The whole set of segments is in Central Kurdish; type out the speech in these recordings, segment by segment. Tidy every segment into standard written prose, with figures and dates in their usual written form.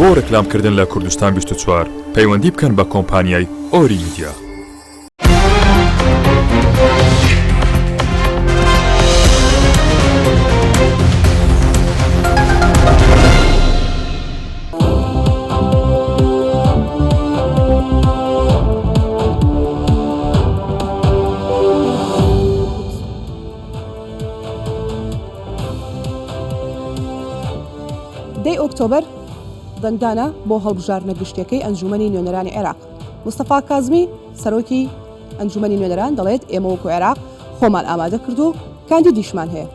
بۆ ڕێکلام کردن لە کوردستان 24 پەیوەندی بکەن بە کۆمپانیای ئۆری میدیا. دەی ئۆکتۆبەر دەنگدانە بۆ هەڵبژاردنە گشتیەکەی ئەنجومەنی نوێنەرانی عێراق. مستەفا کازمی سەرۆکی ئەنجومەنی نوێنەران دەڵێت ئێمە وەکو عێراق خۆمان ئامادە کردووە و کاندیدیشمان هەیە.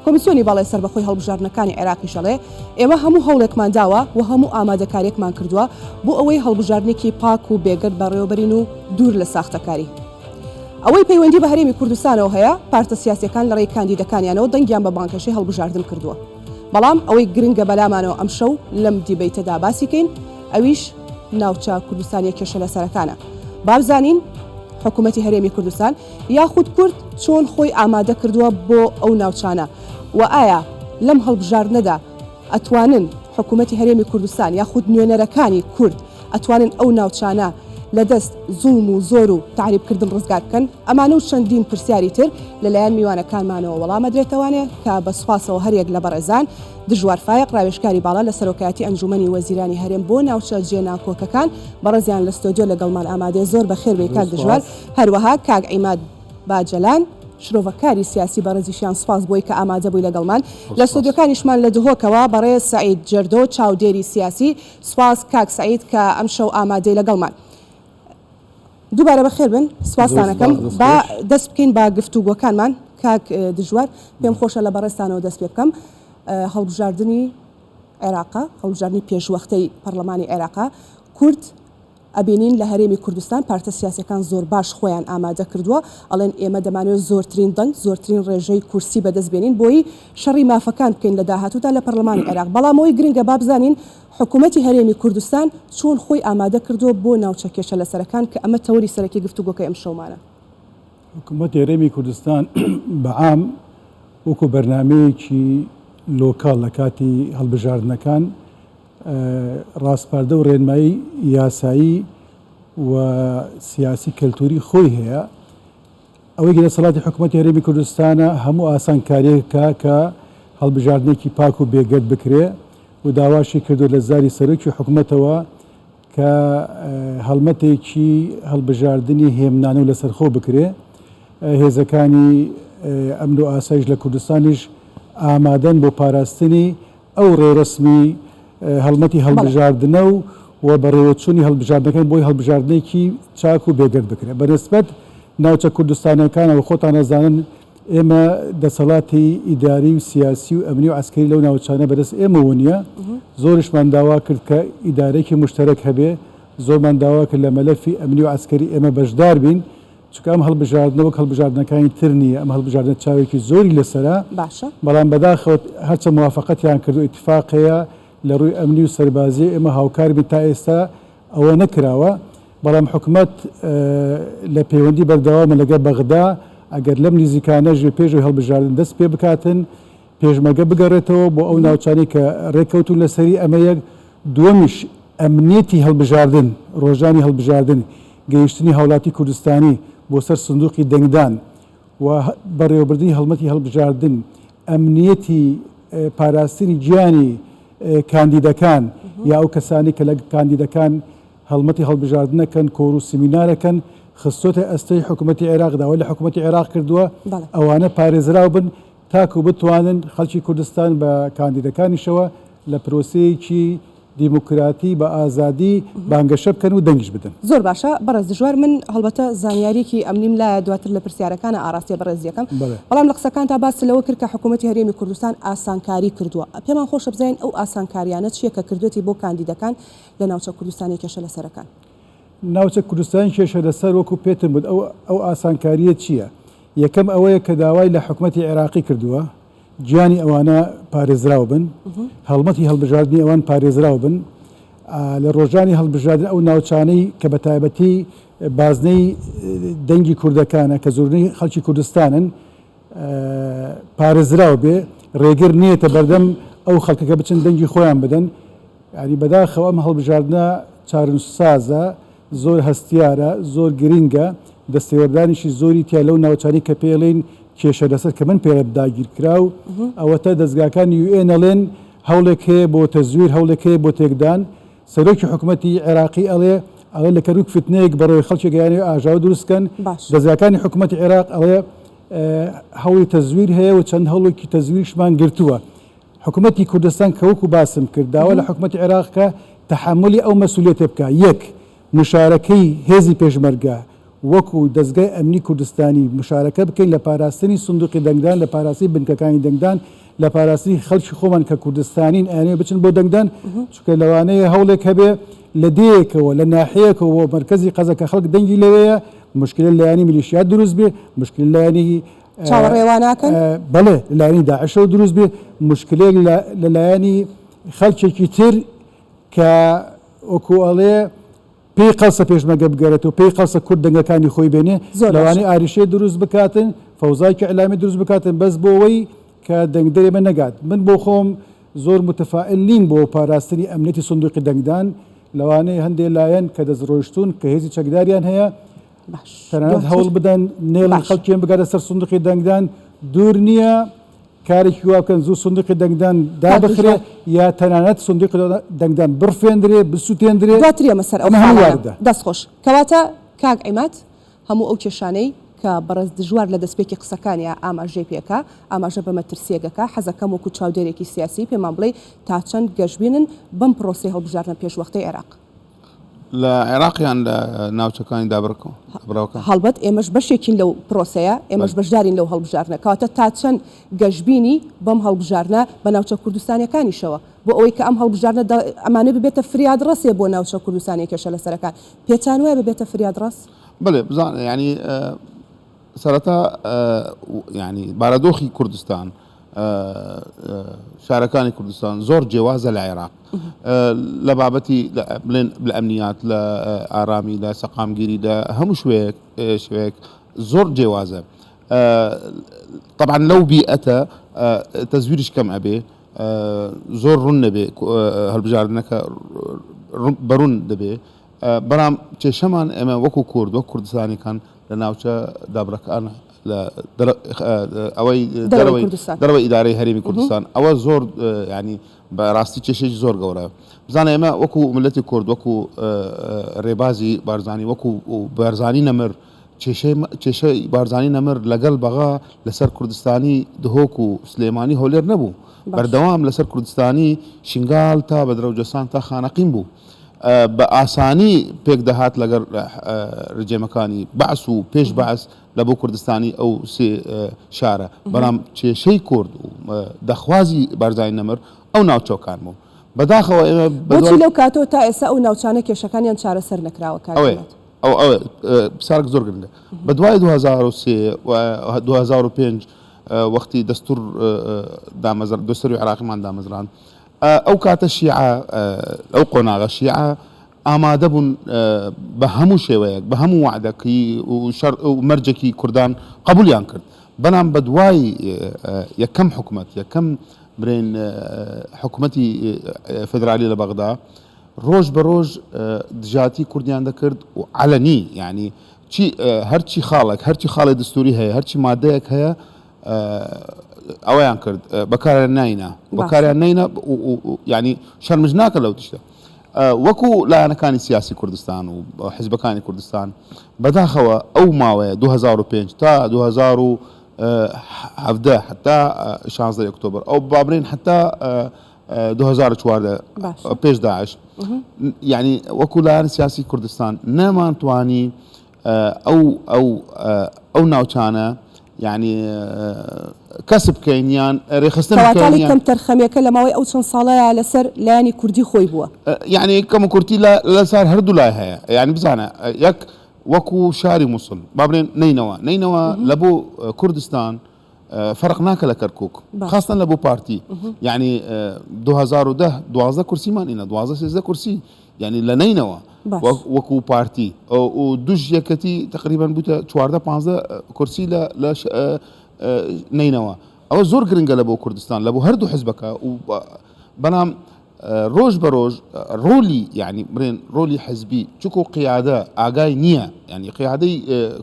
کۆمیسیۆنی باڵای سەربەخۆی هەڵبژاردنەکانی عێراقیش دەڵێ ئێمە هەموو هەوڵێکمان داوە و هەموو ئامادەکارییەکمان کردووە بۆ ئەوەی هەڵبژاردنێکی پاک و بێگەرد بەڕێوەبەرین و دوور لە ساختەکاری. ئەوەی پەیوەندی بە هەرێمی کوردستانەوە هەیە، پارتە سیاسییەکان لە ڕێی کاندیدەکانیانەوە دەنگیان بە بانگهێشتەی هەڵبژاردن کردووە. بەڵام ئەوەی گرنگە بەلامانەوە ئەمشەو لەم دیبەیتەدا باسی کەین ئەویش ناوچە کوردستانیە کێشەلەسەرەکانە. با بزانین حکوومەتی هەرێمی کوردستان یاخود کورد چۆن خۆی ئامادە کردووە بۆ ئەو ناوچانە و ئایا لەم هەڵبژاردنەدا ئەتوانن حکوومەتی هەرێمی کوردستان یاخود نوێنەرەکانی کورد ئەتوانن ئەو ناوچانە لە دەست زوڵم و زۆر و تەعریب کردن ڕزگار بکەن؟ ئەمانە و چەندین پرسیاری تر لە لایەن میوانەکانمانەوە وەڵام ئەدرێتەوانێ کە بە سوپاسەوە هەریەک لە بەڕێزان دژوار فایەق ڕاوێژکاری باڵا لە سەرۆکایەتی ئەنجوومەنی وەزیرانی هەرێم بۆ ناوچە جێ ناکۆکەکان بەڕێزیان لە ستۆدیۆ لەگەڵمان ئامادەیە زۆر بەخێر بێی کاک دژوار هەروەها کاک عیماد باجەلان شرۆڤەکاری سیاسی بەڕێزیشیان سوپاس بۆی کە ئامادە بووی لەگەڵمان لە ستۆدیۆکانیشمان لە دهۆکەوە بەڕێز سەعید جەردۆ چاودێری سیاسی سوپاس کاک سەعید کە ئەمشەو ئامادەی لەگەڵمان. دووبارە بەخێر بن سوپاستان ئەکەم با دەست بکەین بە گفتوگۆکانمان کاک دژوار پێم خۆشە لە بەڕێزتانەوە دەست پێ بکەم هەڵبژاردنی عێراقە هەڵبژاردنی پێشوەختەی پەرلەمانی عێراقە کورد ئەبینین لە هەرێمی کوردستان پارتە سیاسەکان زۆر باش خۆیان ئامادە کردووە ئەڵێن ئێمە دەمانەوێت زۆرترین دەنگ زۆرترین ڕێژەی کورسی بەدەست بێنین بۆی شەڕی مافەکان بکەین لە داهاتوودا لە پەرلەمانی عێراق بەڵام ئەوەی گرنگە با بزانین حکومەتی هەرێمی کوردستان چۆن خۆی ئامادە کردووە بۆ ناوچە کێشە لەسەرەکان کە ئەمە تەوەری سەرەکی گفتوگۆکەی ئەمشەومانە. حکومەتی هەرێمی کوردستان بە عام وەکو بەرنامەیەکی لۆکاڵ لە کاتی هەڵبژاردنەکان ڕاسپاردە و ڕێنمایی یاسایی و سیاسی کەلتوری خۆی هەیە، ئەوەی کە دەسەڵاتی حکومەتی هەرێمی کوردستانە هەموو ئاسانکارییەک بکا کە هەڵبژاردنێکی پاک و بێگەرد بکرێ و داواشی کردووە لە زاری سەرۆکی حکومەتەوە کە هەڵمەتێکی هەڵبژاردنی هێمنانە و لەسەرخۆ بکرێ. هێزەکانی ئەمن و ئاسایش لە کوردستانیش ئامادەن بۆ پاراستنی ئەو ڕێوڕەسمی هەڵمەتی هەڵبژاردنە و و بەڕێوەچوونی هەڵبژاردنەکان بۆی هەڵبژاردنێکی چاک و بێگەرد بکرێت. بە نسبەت ناوچە کوردستانیەکانەوە خۆتان ئەزانن ئێمە دەسەڵاتی ئیداری و سیاسی و ئەمنی و عەسکەری لەو ناوچانە بەدەست ئێمەوە نییە. زۆریشمان داوا کرد کە ئیدارەیەکی موشتەرەک هەبێ، زۆرمان داوا کرد لە مەلەفی ئەمنی و عەسکەری ئێمە بەشدار بین، چونکە ئەم هەڵبژاردنە وەک هەڵبژاردنەکانی تر نییە، ئەم هەڵبژاردنە چاوێکی زۆری لەسەرە، باشە. بەڵام بەداخەوە هەرچەند موافەقەتیان کردو ئیتفاق هەیە لە ڕووی ئەمنی و سەربازییە ئێمە هاوکار بین تا ئێستا ئەوە نەکراوە، بەڵام حکومەت لە پەیوەندی بەردەوامە لەگەڵ بەغدا، ئەگەر لەم نزیکانەش بێ پێش ئەوەی هەڵبژاردن دەست پێ بکاتن پێشمەرگە بگەڕێتەوە بۆ ئەو ناوچانەی کە ڕێککەوتوون لەسەری ئەمە یەک، دووەمیش ئەمنیەتی هەڵبژاردن، ڕۆژانی هەڵبژاردن، گەیشتنی هاوڵاتی کوردستانی بۆ سەر سندوقی دەنگدان و بەڕێوەبردنی هەڵمەتی هەڵبژاردن، ئەمنیەتی پاراستنی گیانی کاندیدەکان یا ئەو کەسانەی کە لە کاندیدەکان هەڵمەتی هەڵبژاردنەکەن، کۆڕ و سیمینارەکەن، خستۆتە ئەستۆی حکومەتی عێراق، داوای لە حکومەتی عێراق کردووە ئەوانە پارێزراو بن تاکو بتوانن خەڵکی کوردستان بە کاندیدەکانیشەوە لە پرۆسەیەکی دیموکراتی بە ئازادی بانگەشە بکەن و دەنگیش بدەن. زۆر باشە بەڕێز دژوار من هەڵبەتە زانیاریەکی ئەمنیم لایە دواتر لە پرسیارەکانا ئاراستەی بەڕێزی ئەکەم بەڵام لە قسەکانتا باست لەوە کرد کە حکوومەتی هەرێمی کوردستان ئاسانکاری کردووە پێمان خۆشە بزانین ئەو ئاسانکاریانە چیە کە کردوێتی بۆ کاندیدەکان لە ناوچە کوردستانیە کێشە لەسەرەکان؟ ناوچە کوردستانی کێشە لەسەر وەکو پێتم وت ئەو ئەو ئاسانکاریە چیە؟ یەکەم ئەوەیە کە داوای لە حکومەتی عێراقی کردووە گیانی ئەوانە پارێزراو بن، هەڵمەتی هەڵبژاردنی ئەوان پارێزراو بن، لە ڕۆژانی هەڵبژاردن ئەو ناوچانەی کە بە تایبەتی بازنەی دەنگی کوردەکانە کە زۆرینەی خەڵکی کوردستانن پارێزراو بێ، ڕێگر نێتە بەردەم ئەو خەڵکەکە بچن دەنگی خۆیان بدەن. یانی بەداخەوە ئەم هەڵبژاردنە چارەنووسسازە، زۆر هەستیارە، زۆر گرنگە، دەستێوەردانێکی زۆری تیا لەو ناوچانەی کە پێی ئەڵێین کێشە لەسەر کە من پێی ئەڵێم داگیرکراو، ئەوەتە دەزگاکانی یو ئێن ئەڵێن هەوڵێک هەیە بۆ تەزویر، هەوڵێک هەیە بۆ تێکدان، سەرۆکی حکومەتی عێراقی ئەڵێ ئەڵێ لە کەرکوک فتنەیەک بەڕێوەی خەڵکێک ئەیانەوێ ئاژاوە دروست کەن، دەزگاکانی حکومەتی عێراق ئەڵێ هەوڵی تەزویر هەیە و چەند هەوڵێکی تەزویریشمان گرتووە. حکومەتی کوردستان کە وەکو باسم کرد داوا لە حکومەتی عێراق کە تەحەمولی ئەو مەسولیەتە بکا، یەک، مشارەکەی هێزی پێشمەرگە وەکو دەزگای ئەمنی کوردستانی مشارەکە بکەین لە پاراستنی سندوقی دەنگدان، لە پاراستنی بنکەکانی دەنگدان، لە پاراستنی خەڵکی خۆمان کە کوردستانین ئەیانەوێ بچن بۆ دەنگدان، چونکە لەوانەیە هەوڵێک هەبێ لە دێیەکەوە، لە ناحیەیەکەوە بۆ مەرکەزی قەزا کە خەڵک دەنگی لەوێیە، موشکیلە لە لایەنی میلیشیات دروست بێ، موشکیلە لە لایەنی چاوەڕێ وا ناکەن؟ بەڵێ، لە لایەنی داعشەوە دروست بێ، موشکیلەیەک لە لایەنی خەڵکێکی تر کە وەکو ئەڵێ پێی قەڵسە پێشمەرگە بگەرێتەوە، پێی قەڵسە کورد دەنگەکانی خۆی بێنێ، زۆر باشە. لەوانەیە ئاریشەیە دروست بکاتن، فەوزایەکی ئیعلامی دروست بکاتن بەس بۆ ئەوەی کە دەنگدەر ئێمە نەگات. من بۆ خۆم زۆر موتەفائیل نیم بۆ پاراستنی ئەمنیەتی سندوقی دەنگدان، لەوانەیە هەندێ لایەن کە دەستڕۆیشتوون کە هێزی چەکداریان هەیە باش تەنانەت دواتر هەوڵ بدەن نەیەڵن باشە. خەڵکیان بگاتە سەر سندوقی دەنگدان، دوور نییە کارێکی وا بکەن زوو سندوقی دەنگدان کاک دابخرێ دژوار. یا تەنانەت سندوقی دەنگدان بڕفێندرێ، بسوتێندرێ، دواتر یەمە سەر ئەو ئەمە هەموو خاڵانە. واردە. دەست خۆش. کەواتە کاک عیماد هەموو ئەو کێشانەی کە بەڕێز دژوار لە دەستپێکی قسەکانیا ئاماژەی پێکا، ئاماژە بە مەترسییەک ئەکا، حەزەکەم وەکو چاودێرێکی سیاسی پێمان بڵێی تا چەند گەشبینن بەم پرۆسەی هەڵبژاردنە پێشوەختەی عێراق؟ لە عێراق یان لە ناوچەکانی دابڕاوەکان؟ هەڵبەت ئێمەش بەشێکین لەو پرۆسەیە، ئێمەش بەشدارین لەو هەڵبژاردنە، کەواتە تا چەند گەشبینی بەم هەڵبژاردنە بە ناوچە کوردستانیەکانیشەوە، بۆ ئەوەی کە ئەم هەڵبژاردنە ئەمانەوێ ببێتە فریادڕەسێ بۆ ناوچە کوردستانیە کێشە لەسەرەکان، پێتان وایە ببێتە فریادڕەس؟ بەڵێ بزانە یانی سەرەتا یانی بارەدۆخی کوردستان شارەکانی کوردستان زۆر جیاوازە لە عێراق لە بابەتی بڵێن لە ئەمنیات لە ئارامی لە سەقامگیری لە هەموو شوێک شوێک زۆر جیاوازە طبعا لەو بیئەتە تەزویرش کەم ئەبێ زۆر ڕوون نەبێ هەڵبژاردنەکە بەڕوون دەبێ بەڵام کێشەمان ئێمە وەکو کورد وەک کوردستانیەکان لە ناوچە دابڕەکان لە ئەوەی دەرەوەی دەرەوەی ئیدارەی هەرێمی کوردستان ئەوە زۆر ینی بەڕاستی کێشێکی زۆر گەورە بزانە ئێمە وەکو ملەتی کورد وەکو ڕێبازی بارزانی وەکو بارزانی نەمر کێشەی بارزانی نەمر لەگەڵ بەغا لەسەر کوردستانی دهۆک و سلێمانی هەولێر نەبوو بەردەوام لەسەر کوردستانی شنگال تا بەدرەوجەسان تا خانەقین بوو بە ئاسانی پێک دەهات لەگەڵ رژێمەکانی بەعس و پێش بەعس لە بۆ کوردستانی ئەو سێ شارە بەڵام کێشەی کورد و دەخوازی بارزانی نەمر ئەو ناوچەکان بوو بەداخەوە ئێمە بۆچی لەو کاتەوە تا ئێستا ئەو ناوچانە کێشەکانیان چارەسەر نەکراوە کاک عیماد؟ ئەو ئەو پرسیارێک زۆر گرنگە بە دوای 2003 و 2005 وەختی دەستور دامەزر دەستوری عێراقیمان دامەزراند ئەو کاتە شیعە ئەو قۆناغە شیعە ئامادە بوون بە هەموو شێوەیەک بە هەموو وعدەکی و شەر و مەرجێکی کوردان قبولیان کرد بەڵام بە دوای یەکەم حکومەت یەکەم برێن حکومەتی فدرالی لە بەغدا ڕۆژ بە ڕۆژ دژاتی کوردیان دەکرد و عەلەنی یعنی چی هەرچی خاڵێک هەرچی خاڵی دەستوری هەیە هەرچی مادەیەک هەیە ئەوەیان کرد بەکاریان ناینا بەکاریان نەینا ینی شەرمش ناکە لەو تشتە وەکو لایەنەکانی سیاسی کوردستان و حزبەکانی کوردستان بەداخەوە ئەو ماوەیە 2005 تا 2017 حتا 16 ئۆکتۆبر ئەو بابرین حتا 2014 پێش داعش یعنی وەکو لایەن سیاسی کوردستان نەمانتوانی ئەو ئەو ئەو ناوچانە یعنی کەسب بکەین یان رێکخستن بکەین کەواتە کەمتەرخەمیەکە لە ماوەی ئەو چەند ساڵەیا لەسەر لایەنی کوردی خۆی بووە. یعنی کەم و کورتی لە لەسەر هەردوو لای هەیە یعنی بزانە یەک وەکو شاری موسڵ با بڵێن نەینەوا نەینەوا لە بۆ کوردستان فەرق ناکە لە کەرکک خاستن لە بۆ پارتی یعنی 2010 12 کورسیمان ئینە 12 13 کورسی یعنی لە نەینەوە وەکو پارتی و دوش یەکەتی تقریبا بووتە 14 15 کورسی لە لە نەینەوە ئەوە زۆر گرنگە لە بۆ کوردستان لە بۆ هەردوو حزبەکە و بەڵام. ڕۆژ بە ڕۆژ ڕۆلی یعنی بڵێن ڕۆلی حزبی چکو قیادە ئاگای نییە یعنی قیادەی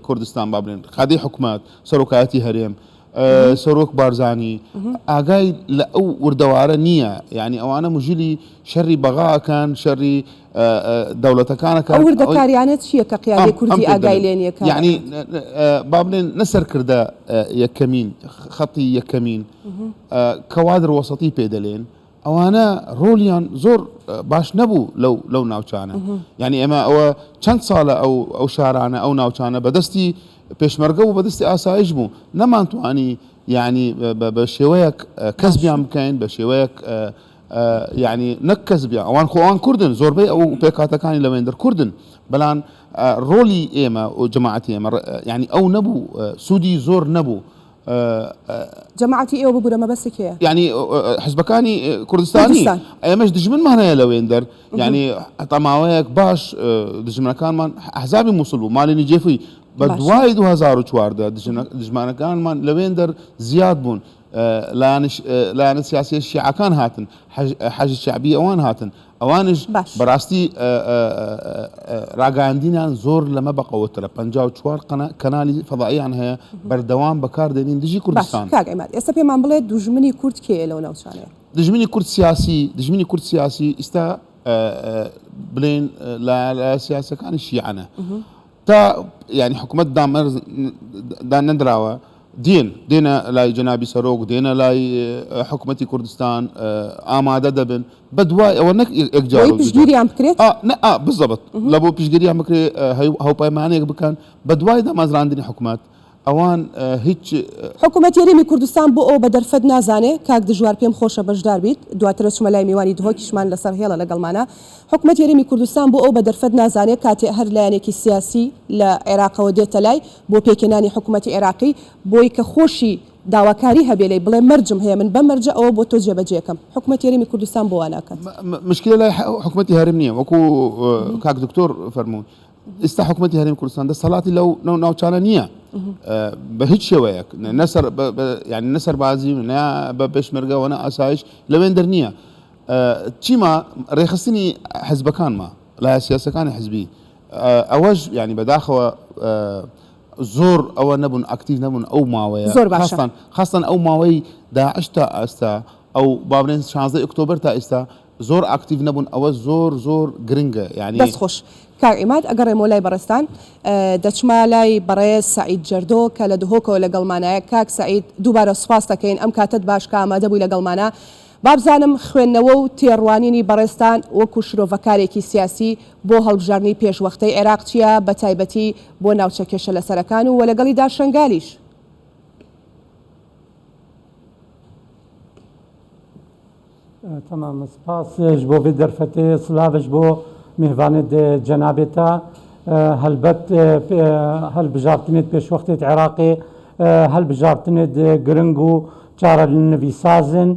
کوردستان با بڵێن قادەی حکومەت سەرۆکایەتی هەرێم سەرۆک بارزانی ئاگای لە ئەو وردەوارە نییە یعنی ئەوانە مژیلی شەڕی بەغاکان شەڕی دەوڵەتەکانەکە ئەو وردەکاریانە چییە کە قیادەی کوردی ئاگای لێ نییە یعنی با بڵێن نەسەرکردە یەکەمین خەتی یەکەمین کەوادر وەسەتی پێ دەلێن ئەوانە ڕۆلیان زۆر باش نەبوو لەو لەو ناوچانە یعنی ئێمە ئەوە چەند ساڵە ئەو ئەو شارانە ئەو ناوچانە بەدەستی پێشمەرگە و بەدەستی ئاسایش بوو نەمانتوانی یعنی بە شێوەیەک کەس بیان بکەین بە شێوەیەک یعنی نەک کەس بیان ئەوان خۆ ئەوان کوردن زۆربەی ئەو پێکهاتەکانی لەوێندەر کوردن بەڵام ڕۆلی ئێمە و جەماعەتی ئێمە یعنی ئەو نەبوو سوودی زۆر نەبوو. جەماعەتی ئێوە ببورە مەبەست کێیە؟ یانی حزبەکانی کوردستانی ئێمەش دژمنمان هەیە لەوێندەر یانی هەتا ماوەیەک باش دژمنەکانمان ئەحزابی موسڵ بوو مالی نجێفی بە دوای 2014 دژمانەکانمان لەوێندەر زیاد بوون لایەنە سیاسیە شیعەکان هاتن حەشدی شەعبی ئەوان هاتن ئەوانش بەڕاستی ڕاگەیاندنیان زۆر لەمە بەقەوەترە 54 کەنالی فەضائیان هەیە بەردەوام بەکار دێنین دژی کوردستان. کاک عیماد ئێستا پێمان بڵێ دوژمنی کورد کێیە لەو ناوچانەیە؟ دژمنی کورد سیاسی دژمنی کورد سیاسی ئیستا بلێن لە سیاسەکانی شیعەنە تا یانی حکومەت دامەرز دانەندراوە دێن دێنە لای جەنابی سەرۆک دێنە لای حکومەتی کوردستان ئامادە دەبن بە دوای ئەوە نەک یەکجار بۆی پشتگیریان بکرێت بزەبت لە بۆ پشتگیریان بکرێت هاوپەیمانێک بکەن بە دوای دامەزراندنی حکومەت ئەوان هیچ. حکومەتی هەرێمی کوردستان بۆ ئەوە بە دەرفەت نازانێ، کاک دژوار پێم خۆشە بەشدار بیت، دواتر ئەچمە لای میوانی دهۆکیشمان لەسەر هێڵە لەگەڵمانە، حکومەتی هەرێمی کوردستان بۆ ئەوە بە دەرفەت نازانێ کاتێ هەر لایەنێکی سیاسی لە عێراقەوە دێتە لای بۆ پێکهێنانی حکومەتی عێراقی بۆی کە خۆشی داواکاری هەبێ لێی بڵێ مەرجم هەیە من بەم مەرجە ئەوە بۆ تۆ جێبەجێکەم، حکومەتی هەرێمی کوردستان بۆ وا ناکات؟ مشکلە لای حکومەتی هەرێم نییە وەکو کاک دکتۆر فەرمووی ئێستا حکومەتی هەرێمی کوردستان دەسەڵاتی لەو ناوچانە نییە بە هیچ شێوەیەک نەسەر یعنی نە سەربازی و نە بە پێشمەرگەوە نە ئاسایش لەوێن دەر نییە چیما ڕێخستنی حزبەکانما لایە سیاسەکانی حزبی ئەوەش ینی بەداخەوە زۆر ئەوە نەبوون ئەکتیو نەبوون ئەو ماوەیە زۆر باشە خاستان ئەو ماوەی داعش تا ئێستا ئەو بابرێن 16 ئۆکتۆبەر تا ئێستا زۆر ئاکتیڤ نەبوون ئەوە زۆر زۆر گرنگە یانی. دەست خۆش کاک عیماد ئەگەڕێمەوە لای بەڕێزتان دەچمە لای بەڕێز سەعید جەردۆ کە لە دهۆکەوە لەگەڵمانایە کاک سەعید دووبارە سوپاست دەکەین ئەم کاتەت باش کە ئامادە بووی لەگەڵمانا بابزانم خوێندنەوە و تێڕوانینی بەڕێزتان وەکو شرۆڤەکارێکی سیاسی بۆ هەڵبژاردنی پێشوەختەی عێراق چییە بەتایبەتی بۆ ناوچە کێشە لەسەرەکان و لەگەڵیدا شەنگالیش؟ تەمام سپاس ژ بۆ ڤێ دەرفەتێ سلاڤ ژ بۆ مێڤانێت جەنابێ تا هەلبەت هەلبژارتنێت پێشوەختێت عێراقێ هەلبژارتنێت گرنگ و چارەنویسازن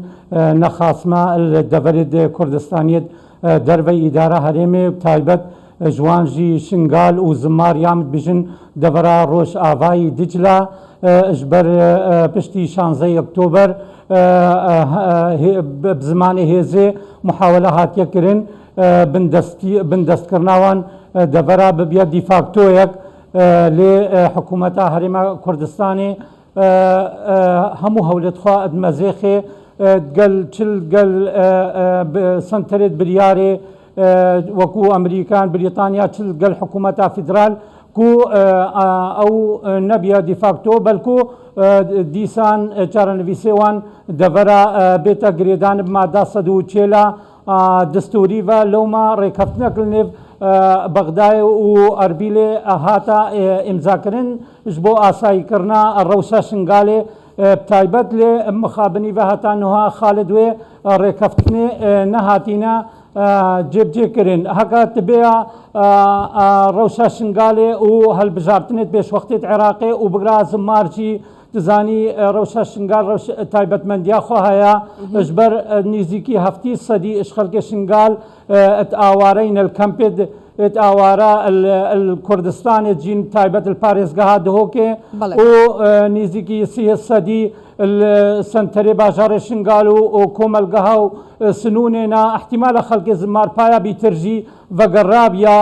نەخاسمە دەڤەرێت کوردستانیێت دەرڤەی ئیدارە هەرێمێ تایبەت ژوان ژی شنگال و زمار یامت بژن دەڤەرا ڕۆژئاڤای دجلە ژ بەر پشتی شانزەی ئۆکتۆبەر ب زمانێ هێزێ محاولە هاتیە کرن بندەستکرنا وان دەڤەرا ببیە دیفاکتۆیەک لێ حکوومەتا هەرێما کوردستانێ هەموو هەولێت خوا ئەدمەزێخێ گەل چل گەل سەنتەرێت بریارێ وەکو ئەمریکان بریتانیا چل گەل حکوومەتا فیدرال کو ئەو نەبیە دیفاکتۆ بەلکو دیسان چارەنویسێ وان دەڤەرا بێتە گرێدان مادە 140 دستوری ڤە لەوما ڕێکەفتنەک لنێڤ بەغداێ و ئەربیلێ هاتە ئمزاکرن ژ بۆ ئاساییکرنا ڕەوشا شنگالێ بتایبەت لێ مخابنی ڤە هەتا نوها خالد وێ ڕێکەفتنێ نەهاتینە جێبجێ کرن. هەکە تبێە ڕەوشا شنگالێ و هەلبژارتنێت پێشوەختێت عێراقێ و بگرا زمارجی تزانی ڕەوشا شنگال ڕەوش تایبەتمەندیا خو هەیە ژبەر نیزیکی هەفتی سەدی ئش خەلکێ شنگال ئت ئاوارەینە ل کەمپێت. ێت ئاوارە ال کوردستانێ جین تایبەت ال پارێزگەها دهۆکێ و نیزیکی سیه سەدی ال سەنتەرێ باژارێ شنگال و کۆمەلگەها و سنوونێ نا ئحتیمالە خەلکێ زمار پایا بیترژی ڤەگەرابیا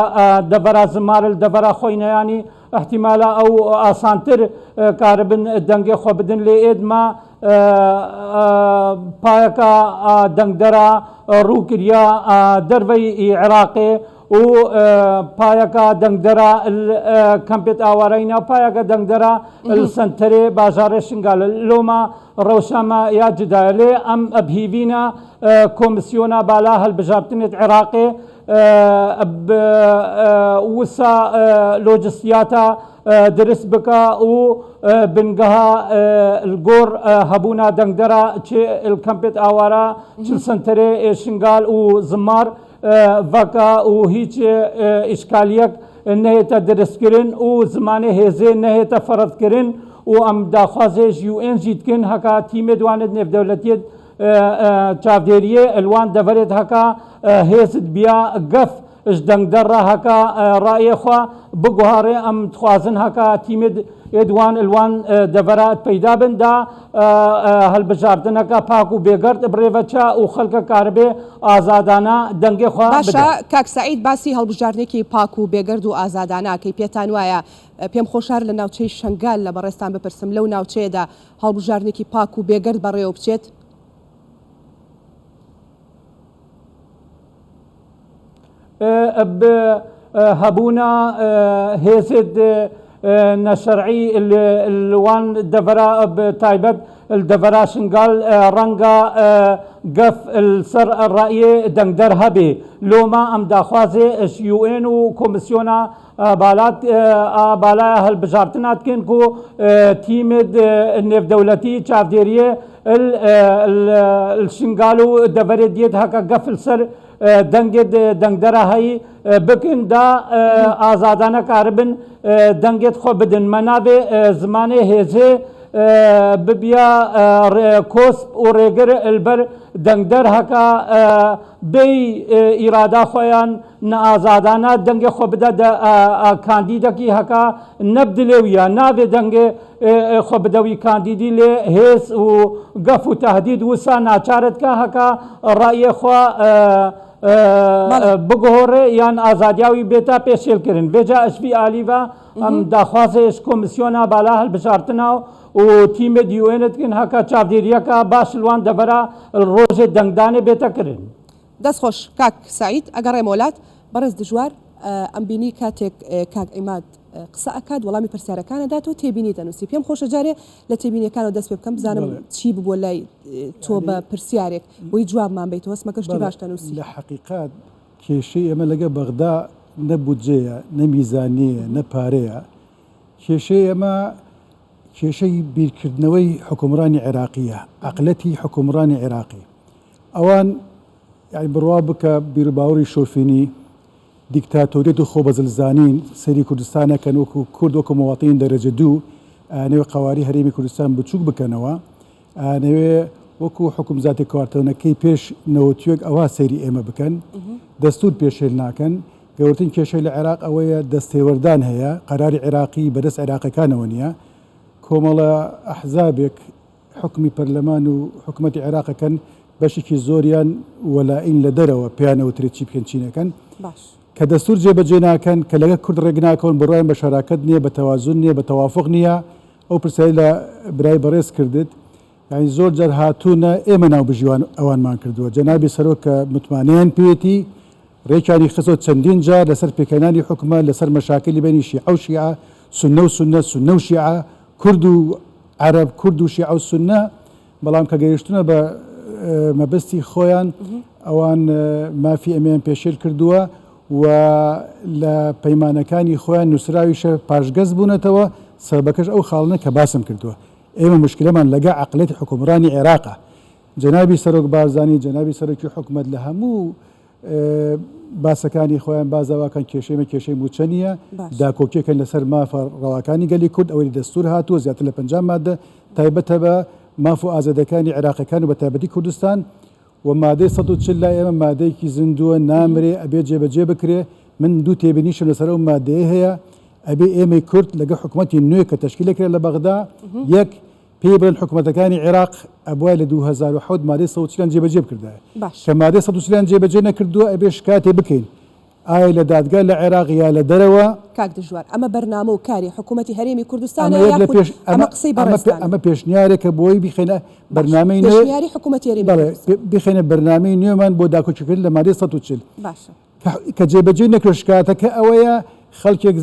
دەڤەرا زمار ال دەڤەرا خۆینەیانی ئحتیمالە ئەو ئاسانتر کاربن دەنگێ خۆ بدن لێ ئێدما پایەکە دەنگدەرا ڕوو کریا دەرڤەی عێراقێ و پایەکە دەنگدەرا کەمپێت ئاوارەی ناو پایەکە دەنگدەرا سنتەرێ باژارێ شنگال لۆما ڕەوشامە یا جدایە لێ ئەم ئەبهیڤینە کۆمسیۆنا بالا هەلبژارتنێت عێراقێ وسا لۆجستیاتە درست بکا و بنگەها گۆڕ هەبوونا دەنگدەرا چ کەمپێت ئاوارە چ سنتەرێ شنگال و زمار ڤەکا و هیچ ئیشکالیەک نەهێتە درستکردن و زمانێ هێزێ نەهێتە فەرزکردن و ئەم داخوازێ ژ UN ژی دکن هەکا تیمێ دوانێت نێڤدەولەتیێت چاڤدێریێ الوان دەڤەرێت هەکا هێزت بیا گەف ژ دەنگدەر ڕا هەکا ڕایێ خوە بگوهاڕێ ئەم دخوازن هەکا تیمێت ئێدوان الوان دەڤەرا پەیدا بن دا هەلبژاردنەکە پاک و بێگەرد بڕێڤە چا و خەلکە کاربێ ئازادانە دەنگێ خوە باشە بدا. کاک سەعید باسی هەڵبژاردنێکی پاک و بێگەرد و ئازادانە ئەکەی پێتان وایە پێم خۆشە هەر لە ناوچەی شەنگال لە بەڕێزتان بپرسم لەو ناوچەیەدا هەڵبژاردنێکی پاک و بێگەرد بەڕێوە بچێت؟ هەبوونا هێزێت نەشەرعی لوان دەڤەرا تایبەت دەڤەرا شنگال ڕەنگە گەف سەر ڕەئیێ دەنگدەر هەبێ لۆما ئەم داخوازێ UN و کۆمیسیۆنا بالات بالایە هەلبژارتنا دکەن کو تیمێت نێڤدەولەتی چاڤدێریێ شنگال و دەڤەرێ دیێت هەکە گەف سەر دەنگێت دەنگدەرا هەی بکن دا ئازادانە کاربن دەنگێت خۆ بدن مە نابێ زمانێ هێزێ ببیە کۆسپ و ڕێگر البەر دەنگدەر هەکا بێی ئیرادا خۆیان نئازادانە دەنگێ خۆ بدە دە کاندیدەکی هەکا نەب دلێویە نابێ دەنگێ خۆ بدەوی کاندیدی لێ هێز و گەف و تەهدید وسا ناچارت کە هەکا ڕایێ خوا بگۆڕێ یان ئازادیاوی بێتا پێشێل کرن ڤێجا ئەشڤی ئالیڤا ئەم داخوازێ ژ کۆمیسیۆنا بالا هەلبژارتنا و تیمێ دیوێنت کن هەکا چاڤدێریەکا باش لوان دەڤەرا ڕۆژێ دەنگدانێ بێتە کرن. دەست خۆش کاک سەعید ئەگەڕێمەوە لات بەڕێز دژوار ئەمبینی کاتێک کاک عیماد قسە ئەکات وەڵامی پرسیارەکان ئەداتەوە تێبینی دەنووسی پێم خۆشە جارێ لە تێبینیەکانەوە دەست پێ بکەم بزانم چی ببووە لای تۆ بە پرسیارێک بۆی جوابمان بیتەوە هەستمەکە شتی باش دەنووسی. لە حەقیقەت کێشەی ئێمە لەگە بەغدا نە بودجەیە نە میزانیەیە نە پارەیە کێشەی ئێمە کێشەی بیرکردنەوەی حوکمڕانی عێراقیە عەقلەتی حوکمڕانی عێراقی ئەوان یانی بڕوا بکە بیروباوەڕی شۆفینی، دیکتاتۆریەت و خۆبەزلزانین سەیری کوردستان ئەکەن وەکو کورد وەکو مواطنین دەرەجە دوو ئەیانەوێ قەوارەی هەرێمی کوردستان بچوک بکەنەوە ئەیانەوێ وەکو حوکمزاتە کارتۆنەکەی پێش نەوەتویەک ئەوها سەیری ئێمە بکەن دەستور پێشێل ناکەن گەورترین کێشەی لە عێراق ئەوەیە دەستێوەردان هەیە قەراری عێراقی بەدەست عێراقەکانەوە نیە کۆمەڵە ئەحزابێک حوکمی پەرلەمان و حکومەتی عێراق ئەکەن بەشێکی زۆریان وەلائین لە دەرەوە پێیان ئەوترێت چی بکەن چی نەکەن باش. کە دەستور جێبەجێ ناکەن کە لەگەڵ کورد ڕێک ناکەون بڕوایان بە شەراکەت نییە بە تەوازن نییە بە تەوافوق نییە ئەو پرسیارەی لە برای بەڕێز کردت یانی زۆر جار هاتوونە ئێمە ناوبژیوان ئەوانمان کردووە جەنابی سەرۆک کە متمانەیان پێیەتی ڕێکیانی خستووە چەندین جار لەسەر پێکهێنانی حکومەت لەسەر مەشاکلی بەینی شیعە و شیعە سوننە و سوننە سوننە و شیعە کورد و عەرەب، کورد و شیعە و سوننە، بەڵام کە گەیشتوونە بە مەبەستی خۆیان ئەوان مافی ئێمەیان پێشێل کردووە و لە پەیمانەکانی خۆیان نووسراویشە پاشگەز بوونەتەوە، سەبەبەکەش ئەو خاڵانە کە باسم کردووە. ئێمە موشکیلەمان لەگە عەقڵیەتی حوکمڕانی عێراقە. جەنابی سەرۆک بارزانی، جەنابی سەرۆکی حکومەت لە هەموو باسەکانی خۆیان باس داواکەن کێشەی مە کێشەی مووچە نییە، داکۆکیەکەن لەسەر مافە ڕەواکانی گەلی کورد، ئەوەی لە دەستوور هاتووە زیاتر لە 50 مادە تایبەتە بە ماف و ئازادیەکانی عێراقیەکان و بە تایبەتی کوردستان و مادەی 140 لای ئێمە مادەیەکی زیندووە نامرێ ئەبێ جێبەجێ بکرێ. من دوو تێبینیشم لەسەر ئەو مادەیە هەیە، ئەبێ ئێمەی کورد لەگەڵ حکومەتی نوێ کە تەشکیل ئەکرێت لە بەغدا، یەک، پێی بڵێن حکومەتەکانی عێراق ئەبوایە لە 2007 مادەی 140 یان جێبەجێ بکردایە. باشە. کە مادەی 140 یان جێبەجێ نەکردووە ئەبێ شکاتێ بکەین ئایا لە دادگا لە عێراق یا لە دەرەوە. کاک دژوار ئەمە بەرنامە و کاری حکومەتی هەرێمی کوردستانە ئەمە یەک لە یاخود پێش ئەمە ئەمە قسەی ئەمە بەڕێزتانە؟ ئەمە پێشنیارێکە بۆی بیخەینە باشە بەرنامەی نوێ پێشنیاری حکومەتی هەرێمی بەڵێ کوردستان. بیخەینە بەرنامەی نوێمان بۆ داکۆکیکردن لە مادەی 140. باشە. کە جێبەجێ نەکرێت شکایەتەکە ئەوەیە خەڵکێک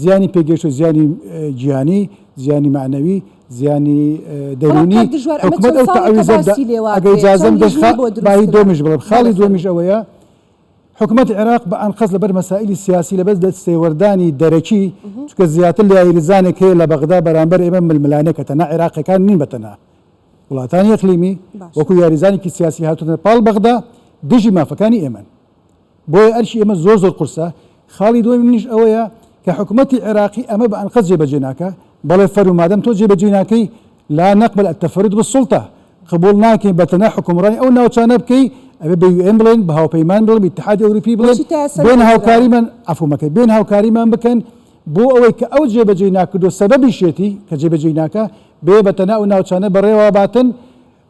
زیانی پێگەیشتووە زیانی گیانی زیانی مەعنەوی زیانی بەڵام دەروونی کاک دژوار ئەمە حکومەت چەند ئەو ساڵێکە تەعویزە بدە باسی لێوە ئەگەر ئەکرێ ئیجازەم چەند بێ لیژنەی بۆ دروست بایی کرا دووەمیش بڵێم بەڵێ خاڵی فەرموو. دووەمیش ئەوەیە حکومەتی عێراق بە ئەنقەست لەبەر مەسائیلی سیاسی لەبەر دەستێوەردانی دەرەکی چونکە زیاتر لە یاریزانێک هەیە لە بەغدا بەرامبەر ئێمە ململانێکە تەنها عێراقیەکان نین بە تەنها وڵاتانی ئەقلیمی باشە. وەکو یاریزانێکی سیاسی هاتوونەتە پاڵ بەغدا دژی مافەکانی ئێمەن. بۆیە ئەرکی ئێمە زۆر زۆر قورسە، خاڵی دووەمی منیش ئەوەیە کە حکومەتی عێراقی ئەمە بە ئەنقەست جێبەجێ ناکا، بەڵێ فەرموو مادەم تۆ جێبەجێی ناکەی لا نقبل التفرد بالسلطە، قبوڵ ناکەین بە تەنها حوکمڕانی ئەو ناوچانە بکەی، ئەبێ بە UN بڵێین، بە هاوپەیمان بڵێن، بە ئیتحادی ئەوروپی بڵێن، بۆچی تا ئێستا بێن نەکراوە؟ هاوکاریمان، عەفوو مەکەی، بێن هاوکاریمان بکەن بۆ ئەوەی کە ئەو جێبەجێی ناکردووە سەبەبیشێتی کە جێبەجێی ناکا، بێ بە تەنها ئەو ناوچانە بەڕێوە باتن،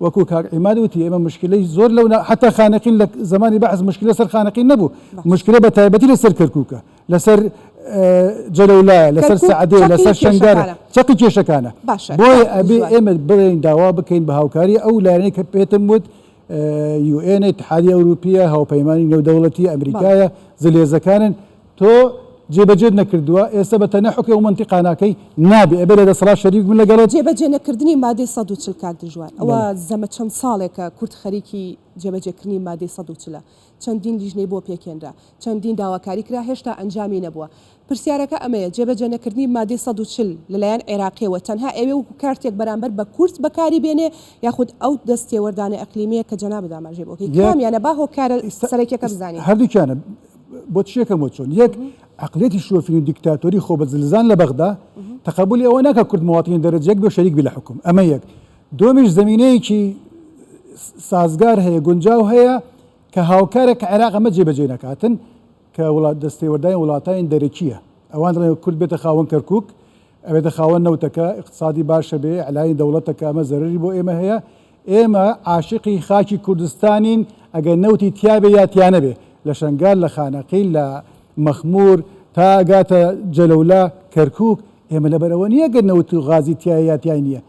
وەکو کاک عیماد وتی ئێمە مشکلەی زۆر لەو حتا خانەقین لە زمانی بەعس مشکلە سەر خانەقین نەبوو مشکلە بە تایبەتی لەسەر کەرکووکە لەسەر جەلەولایە لەسەر سەعدێ لەسەر شنگار چەقی کێشەکانە بۆیە ئەبێ ئێمە بڵێین داوا بکەین بە هاوکاری ئەو لایەنەی کە پێتم وت UN ئیتحادی ئەوروپیە هاوپەیمانی نێودەوڵەتی ئەمریکایە زلێزەکانن تۆ جێبەجێت نەکردووە ئێستا بە تەنها حوکمی ئەو مەنتیقە ناکەی نابێ ئەبێ لە دەسەڵات شەریک بن لەگەڵت. جێبەجێ نەکردنی مادەی 140 کاک دژوار ئەوە زەمە چەند ساڵێکە کورد خەریکی جێبەجێکردنی مادەی 140 ە چەندین لیژنەی بۆ پێکهێنرا چەندین داواکاری کرا هێشتا ئەنجامی نەبووە پرسیارەکە ئەمەیە جێبەجێ نەکردنی مادەی 140 لەلایەن عێراقیەوە تەنها ئەوێ وەکو کارتێک بەرامبەر بە کورد بەکاری بێنێ یاخود ئەو دەست تێوەردانە ئەقلیمیە کە جەنابت ئاماژەی بۆ کەی کامیانە با هۆکارە سەرەکیەکە بزانین. هەردووکیانە بۆ چیەکەم وە چۆن یەک عقلیەتی شۆفینی و دیکتاتۆری خۆ بە زلزان لە بەغدا تەقەبولی ئەوە ناکە کورد مواطنی دەرەجە یەک بێ شەریک بی لە حکوم ئەمە یەک دووەمیش زمینەیەکی سازگار هەیە گونجاو هەیە کە هاوکارە کە عێراق ئەمە جێبەجێ نەکاتن کە وڵات دەستێوەردانی وڵاتانی دەرەکیە ئەوان دەڵێن کورد بێتە خاوەن کەرکوک ئەبێتە خاوەن نەوتەکە، ئیقتسادی باشە بێ، ئیعلانی دەوڵەتەکە ئەمە زەرەری بۆ ئێمە هەیە، ئێمە عاشقی خاکی کوردستانین ئەگەر نەوتی تیابێ یا تیانەبێ، لە شەنگال، لە خانەقین، لە مەخمور تا ئەگاتە جەلەولا، کەرکوک، ئێمە لەبەر ئەوە نییە گەر نەوت و غازی تیایە یا تیای نییە،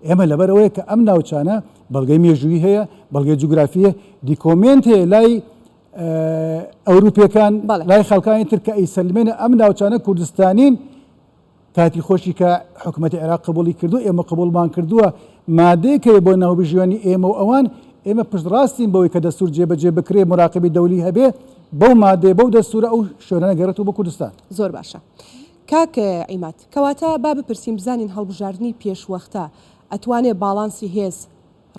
ئێمە لەبەر ئەوەیە کە ئەم ناوچانە بەڵگەی مێژوویی هەیە، بەڵگەی جوگرافی هەیە، دیکۆمێنت هەیە لای ئەوروپیەکان لای خەڵکانی تر کە ئەیسەلمێنە ئەم ناوچانە کوردستانین کاتی خۆشی کە حکوومەتی عێراق قبولی کردو ئێمە قبولمان کردووە مادەیەک هەیە بۆ ناوبژیوانی ئێمە و ئەوان ئێمە پشتڕاستین بەوەی کە دەستور جێبەجێ بکرێ مراقبی دەولی هەبێ بەو مادەیە بەو دەستورە ئەو شوێنانە گەڕێتەوە بۆ کوردستان. زۆر باشە کاک عیماد کەواتە با بپرسین بزانین هەڵبژاردنی پێشوەختە ئەتوانێ باڵانسی هێز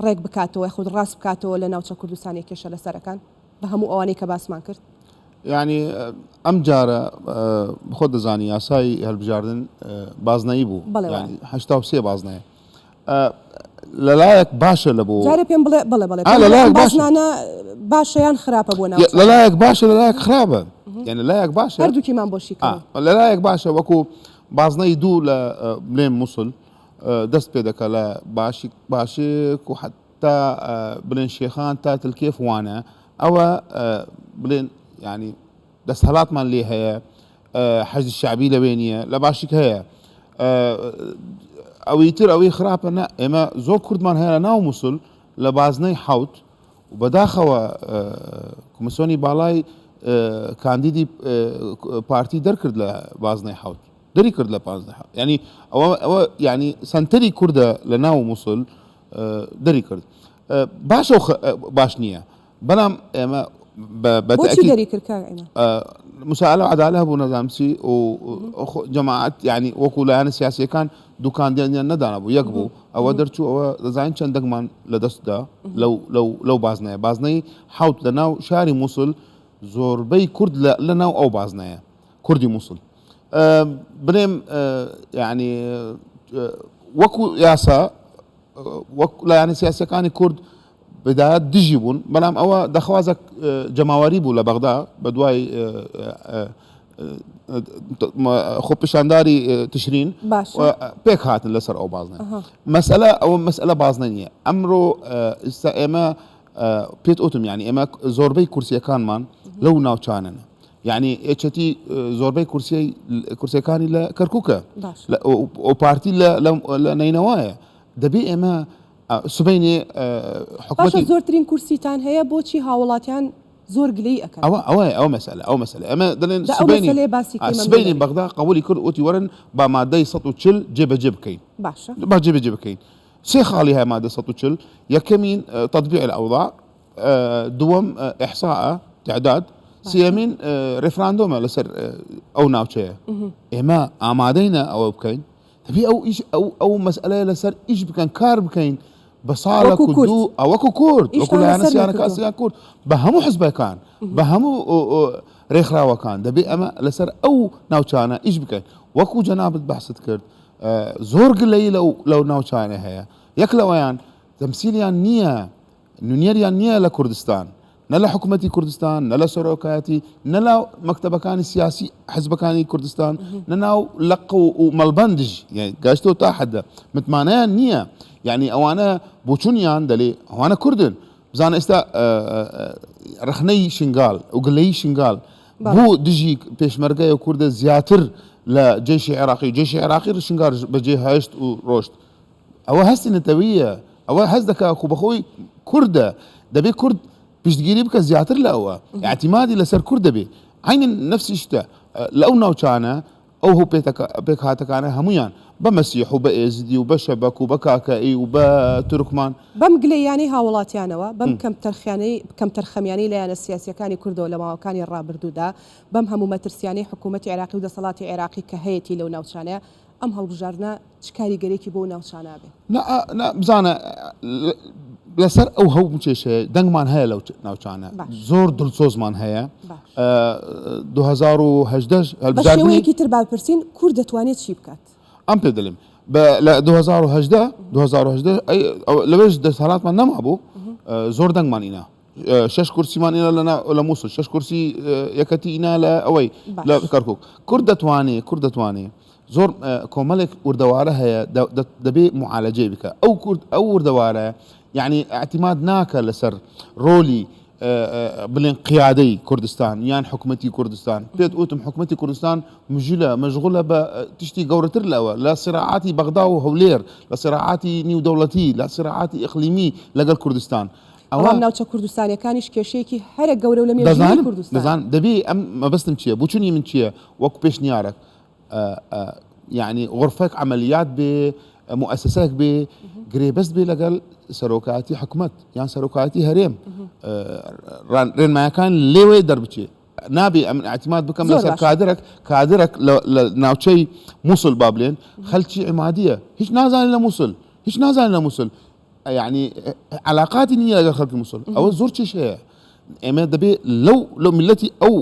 ڕێک بکاتەوە یاخود ڕاست بکاتەوە لە ناوچە کوردستانیە کێشە لەسەرەکان بە هەموو ئەوانەی کە باسمان کرد؟ یانی ئەم جارە خۆت دەزانی یاسای هەلبژاردن بازنەیی بوو 83 بازنەیە لەلایەک باشە لە بۆ جارێ پێم بڵێ بڵێ بڵێ لەلایەک بازنانە باشە یان خراپە بۆ ناوچە لەلایەک باشە لەلایەک خراپە یعنی لەلایەک باشە هەردووکیمان بۆ شیکەوە لەلایەک باشە وەکو بازنەی دوو لە بلێن موسڵ دەست پێ دەکا لە باشیک باشیک و حتا بڵێن شێخان تا تلکێف وانە ئەوە بڵێن ینی دەستهڵاتمان لێ هەیە حەزی شعبی لەوێ نییە لە باشیک هەیە ئەوی تر ئەوەی خراپە نە ئێمە زۆر کوردمان هەیە لە ناو مووسڵ لە بازنەی حوت و بەداخەوە کۆمیسیۆنی باڵای کاندیدی پارتی دەرکرد لە بازنەی حوت دەری کرد لە پازدە ینی ئەوە ئەوە ینی سنتەری کوردە لە ناو مووسڵ دەری کرد باشە باش نییە بەڵام ئێمە دەری کرد مساعلە عدالە هەبوو نەزانام چی و جەماعەت ینی وەکو لایەنە سیاسیەکان دوکاندیان نەدانا بوو یەک بوو ئەوە دەرچوو ئەوە دەزانین چەند دەنگمان لە دەستدا لەو لەو لەو بازنەیە بازنەی حوت لە ناو شاری مووسڵ زۆربەی کورد لە ناو ئەو بازنەیە کوردی مووسڵ بڵێم یعنی وەکو یاسا وەک لایەنە سیاسەکانی کورد بدایەت دژی بوون بەڵام ئەوە دەخوازە جەماوەری بوو لە بەغدا بە دوای خۆپیشانداری تشرین پێک هاتن لەسەر ئەو بازنە مەسئلە ئەوە مەسئلە بازنە نییە ئەمڕۆ ئێستا ئێمە پێت ئوتم یعنی ئێمە زۆربەی کورسیەکانمان لەو ناوچانن یعنی ئێچەتی زۆربەی کورسیی کورسەکانی لە کەرکووکە ئەو پارتی لە نەینەوایە دەبێ ئێمە سبەینێ حکومەتی زۆرترین کورسیتان هەیە بۆچی هاوڵاتیان زۆر گلەیی ئەکەن. ئەوە ئەوەیە ئەوە مەسەلە ئەوە مەسەلە ئێمە دەڵێن دە ئەو سبەینێ مەسەلەیە باسی کەی مەمنون سبەینێ ئەبین. بەغدا قەبوولی کرد وتی وەرن با مادەی 140 جێبەجێ بکەین باشە. با جێبەجێ بکەین سێ خاڵی هەیە مادە 140 یەکەمین تطبیع الاوضاع دووەم احصاء تعداد باشە. سێیەمین ڕێفراندۆمە لەسەر ئەو ناوچەیە ئێمە ئامادەینە ئەوە بکەین دەبێ ئەو ئیش ئەو ئەو مەسئلەیە لەسەر ئیش بکەن کار بکەین بە ساڵێک وەکو و کورد دوو ئە وەکو کورد وەکو ئیشتان لایەنە لەسەر سیانەکان نەکردووە. سیان کورد بە هەموو حزبەکان بە هەموو ڕێکخراوەکان دەبێ ئەمە لەسەر ئەو ناوچانە ئیش بکەین وەکو جەنابت بەحست کرد زۆر گلەیی لەو لەو ناوچانە هەیە یەک لەوەیان تەمسیلیان نییە نونێریان نییە لە کوردستان، نە لە حکومەتی کوردستان، نە لە سەرۆکایەتی، نە لە مەکتەبەکانی سیاسی حزبەکانی کوردستان، نە ناو لق و مەڵبەندیش، یانی گەشتەوە تا حەدە متمانەیان نییە، یانی ئەوانە بۆچونیان دەلێ ئەوانە کوردن، بزانە ئێستا ڕەخنەی شنگال و گلەیی شنگال بۆ دژی پێشمەرگەیە کوردە زیاتر لە جەیشی عێراقی، جەیشی عێراقی شنگال بەجێ هێشت و ڕۆشت. ئەوە هەستی نەتەوییە، ئەوە هەست دەکا خۆ بەخۆی کوردە، دەبێ کورد پشتگیری بکە زیاتر لە ئەوە، ئیعتیمادی لەسەر کورد دەبێ. عەینەن نەفسی شتە لە ئەو ناوچانە ئەو هو پێکهاتەکانە هەموویان بە مەسیح و بە ئێزدی و بە شەبەک و بە کاکەئی و بە تورکمان. بەم گلەییانەی هاوڵاتیانەوە، بەم کەمتەرخیانەی کەمتەرخەمیانەی لایەنە سیاسییەکانی کوردەوە لە ماوەکانی ڕابردوودا، بەم هەموو مەترسیانەی حکوومەتی عێراقی و دەسەڵاتی عێراقی کە هەیەتی لەو ناوچانەیە، ئەم هەڵبژاردنە چ کاریگەرێکی بۆ ناوچانە ئەبێ؟ نا نا بزانە لەسەر ئەو هەموو کێشەیە دەنگمان هەیە لەو ناوچانە زۆر دڵسۆزمان هەیە 2018 بە شێوەیەکی تر با بپرسین کورد دەتوانێت چی بکات؟ ئەم پێ دەلێم لە 2018 2018 لەوێش دەسەڵاتمان نەمابوو زۆر دەنگمان ئینا شەش کورسیمان ئینا لە مووسڵ شەش کورسی یەکەتی ئینا لە ئەوەی لە کەرکک کورد دەتوانێ کورد دەتوانێ زۆر کۆمەڵێک وردەوارە هەیە دەبێ معالەجەی بکە ئەو کورد ئەو وردەوارە یعنی اعتماد ناکە لەسەر ڕۆلی بڵێن قیادەی کوردستان یان حکوومەتی کوردستان پێت وتم حکوومەتی کوردستان مژولە مەشغولە بە تشتی گەورەتر لەوە لە سراعاتی بەغدا و هەولێر لە سراعاتی نیودەوڵەتی لە سراعاتی ئیقلیمی لەگەڵ کوردستان ئەوە. بەڵام ناوچە کوردستانیەکانیش کێشەیەکی هەرە گەورە و لە مێژووی کوردستان. دەزانم دەبێ ئەم مەبەستم چییە بوچونی من چییە وەکو پێشنیارەک یعنی غرفەک عملیات بێ مؤسسەک بێ گرێبەست بێ لەگەڵ سەرۆکایەتی حکومەت یان سەرۆکایەتی هەرێم ڕێنمایەکان لێوێ دەربچێ نابێ ئەمن اعتماد بکەم لەسەر کادرێک کادرێک لە ناوچەی مووسڵ با بلێن خەلکی عمادیە هیچ نازانێت لە مووسڵ هیچ نازانێت لە مووسڵ یعنی علاقاتی نییە لەگەڵ خەڵکی مووسڵ ئەوە زۆر کێشەیە هەیە ئێمە دەبێ لەو لەو میلەتی ئەو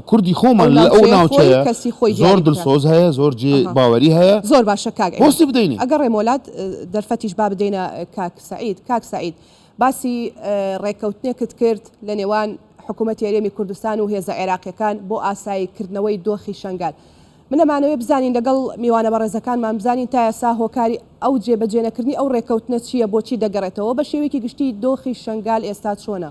کوردی خۆمان لە ئەو ناوچەیە کەسی خۆی زۆر دڵسۆز هەیە زۆر جێ باوەری هەیە زۆر باشە کاک پۆستی بدەینێ ئەگەڕێ مۆلات دەرفەتیش با بدەینە کاک سعید کاک سعید باسی ڕێککەوتنێکت کرد لە نێوان حکوومەتی هەرێمی کوردستان و هێزە عێراقیەکان بۆ ئاسایی کردنەوەی دۆخی شنگال من ئەمانەوێ بزانین لەگەڵ میوانە بەڕێزەکانمان بزانین تا ئێستا هۆکاری ئەو جێبەجێنەکردنی ئەو ڕێکەوتنە چییە بۆچی دەگەڕێتەوە بە شێوەیەکی گشتی دۆخی شەنگال ئێستا چۆنە؟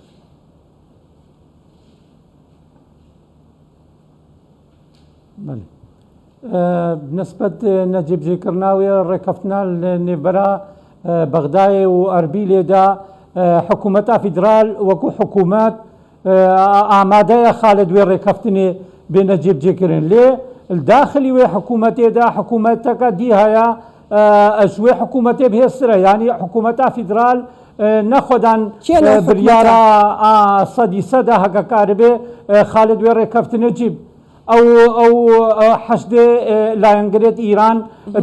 نسبەت نەجێبجێکردناوێ ڕێکەفتنا لە نێڤبەرا بەغدایێ و ئەربیلێدا حکوومەتا فیدرال وەکوو حکوومەت ئامادەیە خالد وێ ڕێکەفتنێ بێنە جێبجێکردن لێ داخلی وێ حکوومەتێدا حکوومەتەکە دی هەیە ئەش وێ حکوومەتێ بهێزترە یانی حکوومەتا فیدرال نەخۆدان بریارە سەدی سەدە هەکە کاربێ خالد وێ ڕێکەفتنێ جیب ئەو ئەو حەشدێ لایەنگرێت ئیران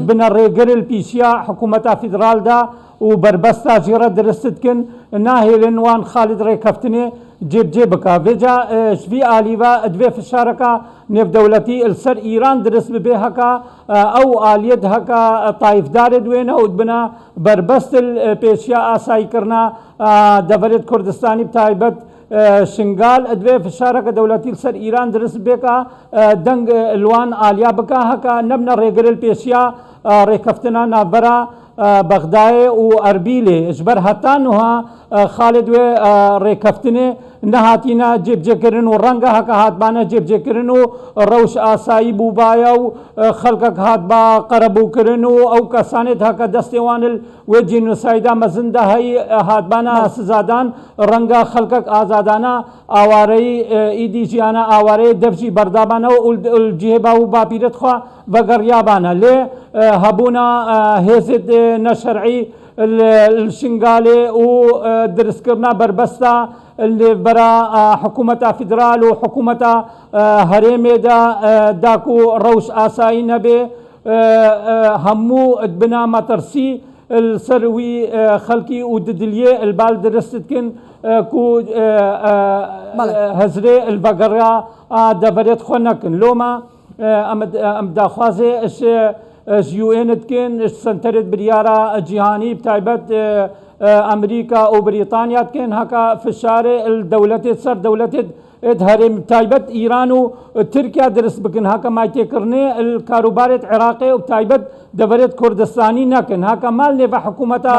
بنە ڕێگرل پیشیا حکوومەتا فیدرالدا و بەربەستا ژیڕە درستت کن ناهێلن وان خالد ڕێکەفتنێ. جێبجێ بکا. ڤێجا ژ ڤی ئالیڤە دڤێ فشارەکا نێڤدەولەتی ال سەر ئیران درس ببێ هەکا ئەو ئالیەت هەکا تایفدارێت وێنە و دبنە بەربەست ال پێشیا ئاساییکرنا دەڤەرێت کوردستانی بتایبەت شنگال دڤێ فشارەکە دەولەتی ال سەر ئیران درس ببێکا دەنگ لوان ئالیا بکا هەکا نەبنە ڕێگر ال پێشیا ڕێکەفتنا ناڤبەرا بەغدایێ و ئەربیلێ ژبەر هەتا نوها خالێد وێ ڕێکەفتنێ نەهاتینە جێبجێکردن و ڕەنگە هەکە هاتبانە جێبجێکردن و ڕەوش ئاسایی بووبایە و خەڵکەک هاتبا قەرەبووکردن و ئەو کەسانێت هەکە دەستێ وانل وێ جینۆسایدا مەزندا هەی هاتبانە سزادان ڕەنگە خەڵکەک ئازادانە ئاوارەی ئیدی ژیانە ئاوارەیە دەڤژی بەردابانەوە ئول جیه باو و باپیرت خوا ڤەگەڕیابانە لێ هەبوونا هێزێت نەشەرعی لشنگالێ و درستکردنا بەربەستا لێڤبەرا حکوومەتا فیدرال و حکوومەتا هەرێمێدا داکو ڕەوش ئاسایی نەبێ هەموو بنا مەترسی لسەر وی خەلکی و ددلیێ البال درست کن کو هزرێ الڤەگەڕا دەڤەرێت خۆ نەکن لۆما ئەم داخوازێ ژ یوئێن دکن ژ سەنتەرێت بریارا جیهانی بتایبەت ئەمریکا و بریتانیا دکن هەکا فشارێ دەولەتێت سەر دەولەتێت هەرێم تایبەت ئیران و تورکیا درست بکن هەکە مایتێکردنێ کاروبارێت عێراقێ و تایبەت دەڤەرێت کوردستانی نەکن هەکە مال نێڤە حکوومەتە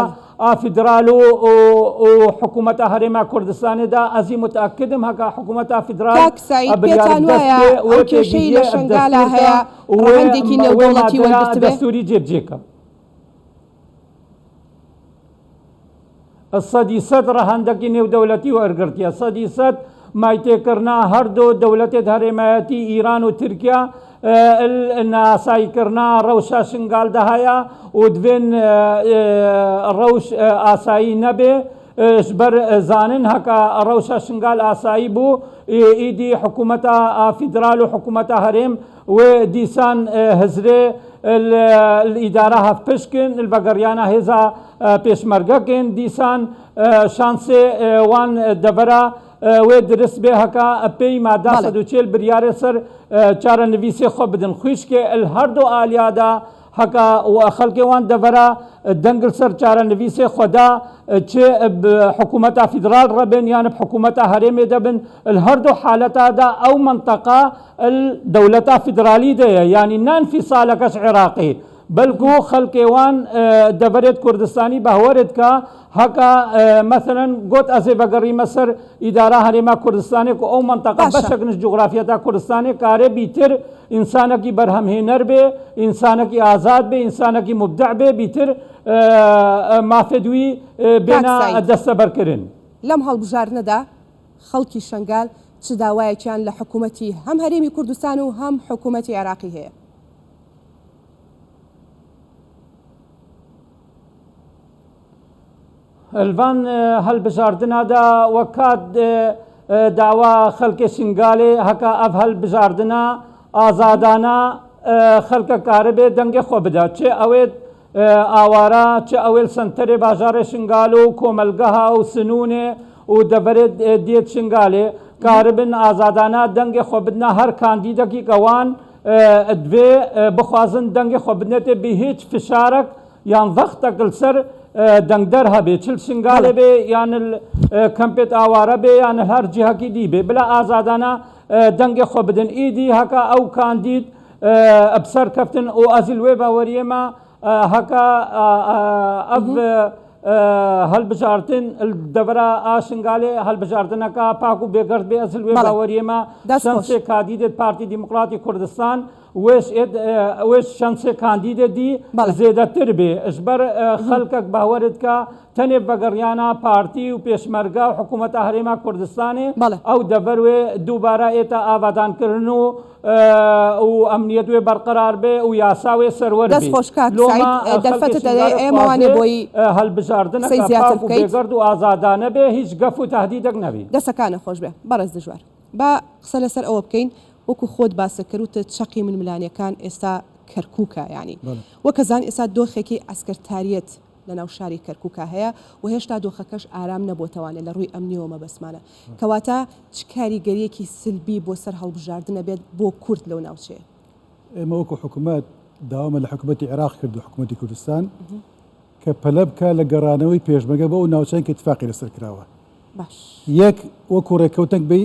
فیدرال و حکوومەتە هەرێما کوردستانێدا ئەزی متأکدم هەکە حکوومەتە فیدرال کاک سەعید پێتان وایە ئەو کێشەی لە شەنگالا هەیە ڕەهەندێکی نێودەوڵەتی وەرگرتبێ؟ دەستوری جێبجێکە. سەدی سەد ڕەهەندەکی نێودەولەتی وەرگرتیە سەدی سەد مایتێکردنا هەردوو دەولەتێت هەرێمایەتی ئیران و تورکیا ناساییکردنا ڕەوشا شنگال دەهایە و دوێن ڕەوش ئاسایی نەبێ ژبەر زانن هەکا ڕەوشا شنگال ئاسایی بوو ئیدی حکوومەتە فیدرال و حکوومەتە هەرێم و دیسان هزرێ ئیدارە هەڤپشکن ڤەگەڕیانە هێزا پێشمەرگەکن دیسان شانسێ وان دەڤەرا وێ درست بێ هەکا پێی مادا 140 بریارێ سەر چارە نویسێ خۆ بدن خویشکێ ال هەردوو ئالیادا هەکا و خەڵکێ وان دەڤەرا دەنگل سەر چارە نویسێ خۆدا چ حکوومەتا فیدرال ڕەبن یان حکوومەتا هەرێمێ دەبن ال هەردوو حالەتادا ئەو مەنتەقە ال دەولەتا فیدرالی دەیە یانی نە انفصالەکەش عێراقی بەلکو خەلکێ وان دەڤەرێت کوردستانی بەهوەرێت کە هەکا مەسەلەن گۆت ئەزێ ڤەگەڕیمە سەر ئیدارا هەرێما کوردستانێ کو ئەو مەنتەقە باشە. بەشەک نش جوغرافیەتا کوردستانێ کارێ بیتر ئینسانەکی بەرهەمهێنەر بێ ئینسانەکی ئازاد بێ ئینسانەکی موبدع بێ بیتر مافێد وی کاک بێنە سەعید دەستەبەرکرن. لەم هەڵبژاردنەدا خەڵکی شەنگال چ داوایەکیان لە حکومەتی هەم هەرێمی کوردستان و هەم حکومەتی عێراقی هەیە؟ لڤان هەلبژاردنادا وەک کات داوا خەلکێ شنگالێ هەکا ئەڤ هەلبژاردنا ئازادانە خەلکە کاربێ دەنگێ خۆ بدا چێ ئەوێت ئاوارە چ ئەوێل سەنتەرێ باژارێ شنگال و کۆمەلگەها و سنوونێ و دەڤەرێ دیێت شنگالێ کاربن ئازادانە دەنگێ خۆ بدنە هەر کاندیدەکی کە وان دڤێ بخوازن دەنگێ خۆ بدنێتێ بی هیچ فشارەک یان ضغطەک لسەر دەنگدەر هەبێ چ شنگالێ بێ یان کەمپێت ئاوارە بێ یان هەر جهەکی دی بێ بلا ئازادانە دەنگێ خۆ بدن ئیدی هەکا ئەو کاندید بسەر کەفتن و ئەزیل وێ باوەریێمە هەکا ئەڤ هەلبژاردن دەڤرا ئاشنگالێ هەلبژاردنەکە پاک و بێگەرد بێ ئەزل وێ باوەریێمە شەنسێ کاندیدێت پارتی دیموکراتی کوردستان وێش وێش شەنسێ کاندیدێ دی زێدەتر بێ ئەژبەر خەلکەک باوەرت کە تەنێ ڤەگەڕیانا پارتی و پێشمەرگە و حکوومەتا هەرێما کوردستانێ ئەو دەڤەر وێ دووبارە ئێتە ئاڤادان کرن و و ئەمنیەت وێ بەرقەرار بێ و یاسا وێ سەروەر دەست بێ خۆش کاک لۆما سەعید خەلکێ دەرفەتت دەدەی شنگالێ ئێمە وانێ خوازێ بۆی قسەی هەلبژاردنەکە زیاتر پاک و بکەیت. بێگەرد و ئازادانە بێ هیچ گەف و تەهدیدەک نەبی. دەسەکانت خۆش بێ بەڕێز دژوار با قسە لەسەر ئەوە بکەین وەکو خۆت باست کرد وتت چەقی ململانێکان ئێستا کەرکوکە یانی وەک ئەزانی ئێستا دۆخێکی عەسکەرتاریەت. لەناو شاری کەرکوکا هەیە و هێشتا دۆخەکەش ئارام نەبۆتەوانێ لە ڕووی ئەمنیەوە مەبەستمانە کەواتە چ کاریگەریەکی سلبی بۆ سەر هەڵبژاردن ئەبێت بۆ کورد لەو ناوچەیە؟ ئێمە وەکو حکومەت داوامان لە حکومەتی عێراق کرد و حکومەتی کوردستان کە پەلە بکا لە گەڕانەوەی پێشمەرگە بۆ ئەو ناوچانەی کە ئیتفاقی لەسەر کراوە. باش. یەک وەکو ڕێککەوتنێک بی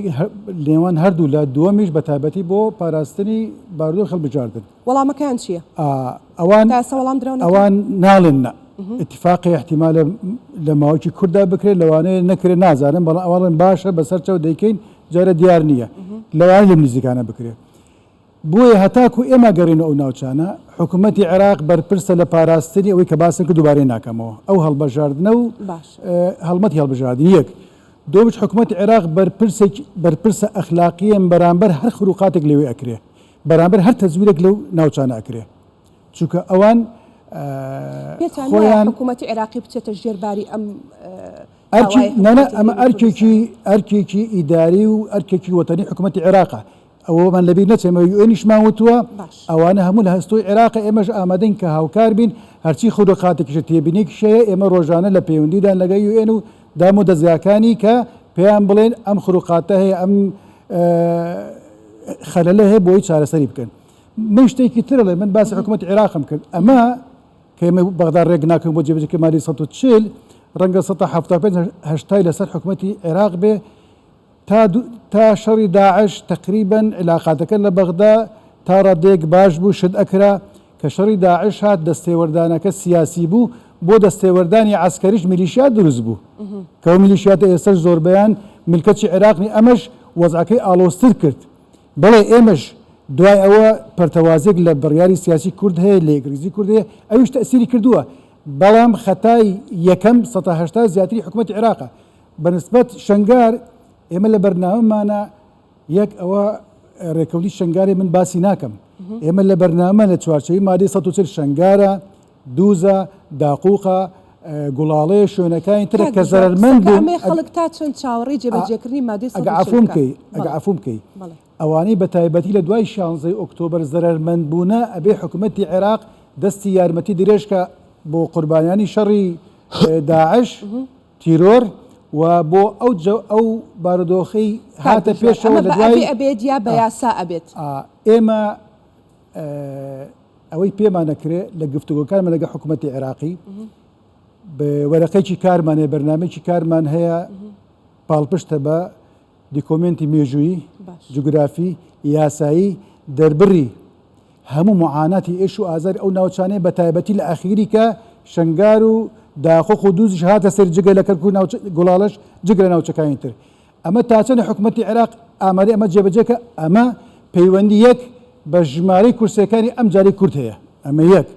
نێوان هەردوولا، دووەمیش بە تایبەتی بۆ پاراستنی بارودۆخی هەڵبژاردن. وەڵامەکەیان چییە؟ ئەوان تا ئێستا وەڵام دراونەتەوە؟ ئەوان ناڵێن نا. ئیتفاقی ئیحتیمالە لە ماوەیەکی کورتدا بکرێت، لەوانەیە نەکرێت نازانم، بەڵام ئەوان ئەڵێن باشە بەسەر چاو دەیکەین، جارێ دیار نییە. لەوانەیە لەم نزیکانە بکرێت. بۆیە هەتاکو ئێمە گەڕێینەوە ئەو ناوچانە، حکومەتی عێراق بەرپرسە لە پاراستنی ئەوەی کە باسم کرد دووبارەی ناکەمەوە، ئەو هەڵبژاردنە و هەڵمەتی هەڵبژاردن یەک. دووەمیش حکومەتی عێراق بەرپرسە ئەخلاقییەن بەرامبەر هەر خروقاتێک لەوێ ئەکرێ، بەرامبەر هەر تەزویرێک لەو ناوچانە ئەکرێ. چونکە ئەوان پێتان وایە حکومەتی عێراقی بچێتە ژێر باری ئەم ئەرکی نا نا ئەمە ئەرکێکی ئەرکێکی ئیداری و ئەرکێکی وەتەنی حکومەتی عێراقە. ئەوەمان لەبیر نەچێت ئێمە یوئێنیشمان وتووە ئەوانە هەموو لە هەستۆی عێراقە ئێمەش ئامادەین کە هاوکار بین هەرچی خروقاتێکیشە تێبینیەکیش هەیە ئێمە ڕۆژانە لە پەیوەندیدان لەگەڵ یوئێن و دام و دەزگاکانی کە پێیان بڵێن ئەم خروقاتە هەیە ئەم خەلەلە هەیە بۆی چارەسەری بکەن من شتێکی تر ئەڵێم من باسی حکوومەتی عێراقم کرد ئەمە کە ئێمە بەغدا ڕێک ناکەن بۆ جێبەجێکردنی مادەی 140 ڕەنگە 175 هەشتای لەسەر حکوومەتی عێراق بێ تا تا شەڕی داعش تەقریبەن عیلاقاتەکە لە بەغدا تا ڕادەیەک باش بوو شت ئەکرا، کە شەڕی داعش هات دەستێوەردانەکە سیاسی بوو، بۆ دەستێوەردانی عەسکەریش میلیشیا دروست بوو کە ئەو میلیشیاتە ئێستەش زۆربەیان ملکەچی عێراق نین، ئەمەش وەزعەکەی ئاڵۆزتر کرد. بەڵێ ئێمەش دوای ئەوە پەرتەوازیەک لە بڕیاری سیاسی کورد هەیە، لە یەکڕیزی کورد هەیە، ئەویش تەئسیری کردووە، بەڵام خەتای یەکەم سەتا 80 زیاتری حکومەتی عێراقە. بە نسبەت شەنگار ئێمە لە بەرنامەمانە یەک ئەوە ڕێکەوتی شەنگارێ من باسی ناکەم ئێمە لە بەرنامە لە چوارچەوی مادەی 140 شەنگارە دووزە داقوقە گوڵاڵەیە شوێنەکانی ترە کە زەرەرمەند بوون خەڵک تا چەند چاوەڕێی جێبەجێکردنی مادەی ئەگە عەفوم بکەی ئەگە عەفوم بکەی ئەوانەی بە تایبەتی لە دوای شانزەی ئۆکتۆبەر زەرەرمەند بوونە ئەبێ حکومەتی عێراق دەستی یارمەتی درێژکە بۆ قوربانیانی شەڕی داعش تیرۆر و بۆ ئەو جە ئەو بارودۆخەی کاک هاتە دژوار پێشەوە ئەمە لە بە دوای ئەبێ ئەبێت یا بە یاسا ئەبێت؟ ئێمە ئەوەی پێمان ئەکرێ لە گفتوگۆکانمان لەگەڵ حکوومەتی عێراقی بە وەرەقەیەکی کارمان هەیە بەرنامەیەکی کارمان هەیە پاڵپشتە بە دیکۆمێنتی مێژوویی، جوگرافی، یاسایی، دەربڕی هەموو موعاناتی ئێش و ئازاری ئەو ناوچانەیە بە تایبەتی لە ئەخیری کە شەنگار و داقوق و دوزیش هاتە سەر جگە لە کەرکوک ناوچە گوڵاڵەش جگە لە ناوچەکانی تر ئەمە تا چەند حکومەتی عێراق ئامادەیە ئەمە جێبەجێ کە ئەمە پەیوەندی یەک بە ژمارەی کورسیەکانی ئەم جارەی کورد هەیە ئەمە یەک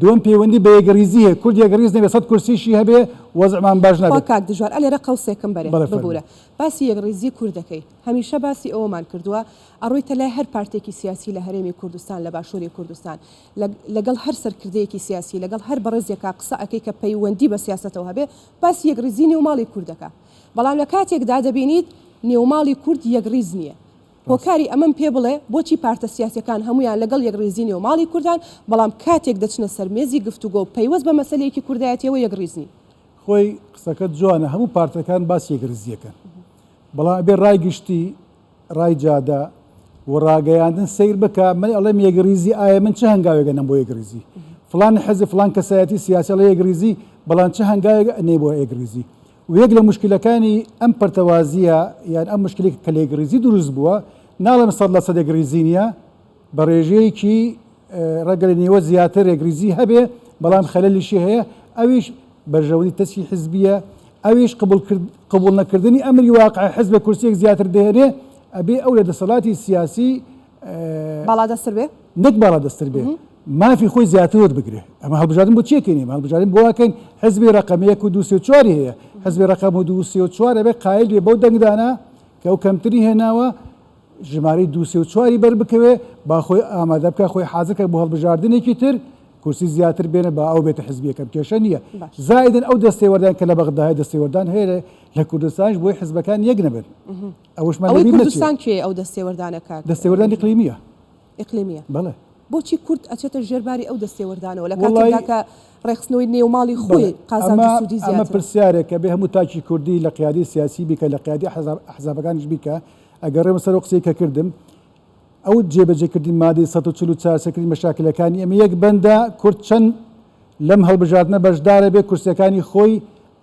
دووەم پەیوەندی بە یەکڕیزی هەیە کورد یەکڕیز نەبێ سەد کورسیشی هەبێ وەزعمان باش خوا نابێت. کاک دژوار ئەلێرە قەوسێکم بەرێ بەڵێ فەرموو. ببورە باسی یەکڕیزی کورد دەکەی هەمیشە باسی ئەوەمان کردووە ئەڕۆیتە لای هەر پارتێکی سیاسی لە هەرێمی کوردستان لە باشوری کوردستان لە لەگەڵ هەر سەرکردەیەکی سیاسی لەگەڵ هەر بەڕێزێکا قسە ئەکەی کە پەیوەندی بە سیاسەتەوە هەبێ باسی یەکڕیزی نێوماڵی کورد دەکا بەڵام لە کاتێکدا دەبینیت نێوماڵی کورد یەکڕیز نییە هۆکاری ئەمەم پێ بڵێ بۆچی پارتە سیاسیەکان هەموویان لەگەڵ یەکڕیزی نێو ماڵی کوردان، بەڵام کاتێک دەچنە سەر مێزی گفتوگۆ و پەیوەست بە مەسەلەیەکی کوردایەتیەوە یەکڕیز نین؟ خۆی قسەکەت جوانە هەموو پارتەکان باسی یەکڕیزی ئەکەن بەڵام ئەبێ ڕای گشتی ڕای جادە و ڕاگەیاندن سەیر بکا من ئەڵێم یەکڕیزی ئایا من چ هەنگاوێک ئەنێم بۆ یەکڕیزی فڵان حزب فڵان کەسایەتی سیاسی ئەڵێ یەکڕیزی بەڵام چ هەنگاوێک ئەنێ بۆ یەکڕیزی و یەک لە موشکیلەکانی ئەم پەرتەوازییە یان ئەم موشکیلەی کە لە یەکڕیزی دروست بووە، ناڵێم 100% یەکڕیزی نییە، بە ڕێژەیەکی ڕەنگە لە نیوە زیاتر یەکڕیزی هەبێ، بەڵام خەلەلیشی هەیە، ئەویش بەرژەوەندی تەسکی حزبییە، ئەویش قبوڵ نەکردنی ئەمری واقع، حزبێک کورسییەک زیاتر دەهێنێ، ئەبێ ئەو لە دەسەڵاتی سیاسی باڵادەستتر بێ؟ نەک باڵادەستتر بێ، مافی خۆی زیاتر وەربگرێ. ئەمە هەڵبژاردن بۆ چی ئەکەین ئێمە؟ هەڵبژاردن بۆ ئەکەین حزبی ڕەقەم یەک و دوو سێ و چواری هەیە. حزبی ڕەقەم و دوو سێ و چوار ئەبێ قایل بێ بەو دەنگدانە کە ئەو کەمتری هێناوە، ژمارەی دوو سێ و چواری بەر بکەوێ، با خۆی ئامادە بکا، خۆی حازر کە بۆ هەڵبژاردنێکی تر کورسی زیاتر بێنێ، با ئەو بێتە حزبی یەکەم، کێشە نییە. زائیدەن ئەو دەستێوەردان کە لە بەغدا هەیە، دەستێوەردان هەیە لە کوردستانیش بۆی حزبەکان یەک نەبن. ئەوەشمان ئەوەی لەبیر نەچێ. کوردستان کێیە ئەو دەستێوەردانە کاک؟ دەستێوەردان ئیقلیمییە. ئیقلیمییە. بەڵێ. بۆچی کورد ئەچێتە ژێر باری ئەو دەستێوەردانەوە لە کاتێکدا کە ڕێکخستنەوەی نێوماڵی خۆی قازانج و سوودی ئەمە زیاترە؟ پرسیارێکە بێ هەموو تاکی کوردی لە قیادەی سیاسی بیکە لە قیادەی ئەحزابەکانیش بیکە ئەگەڕێمە سەر ئەو قسەی کە کردم ئەو جێبەجێکردنی مادەی 144 چارەسەرکردنی مەشاکلەکانی ئێمە یەک بەندە کورد چەند لەم هەڵبژاردنە بەشدارە بێ کورسیەکانی خۆی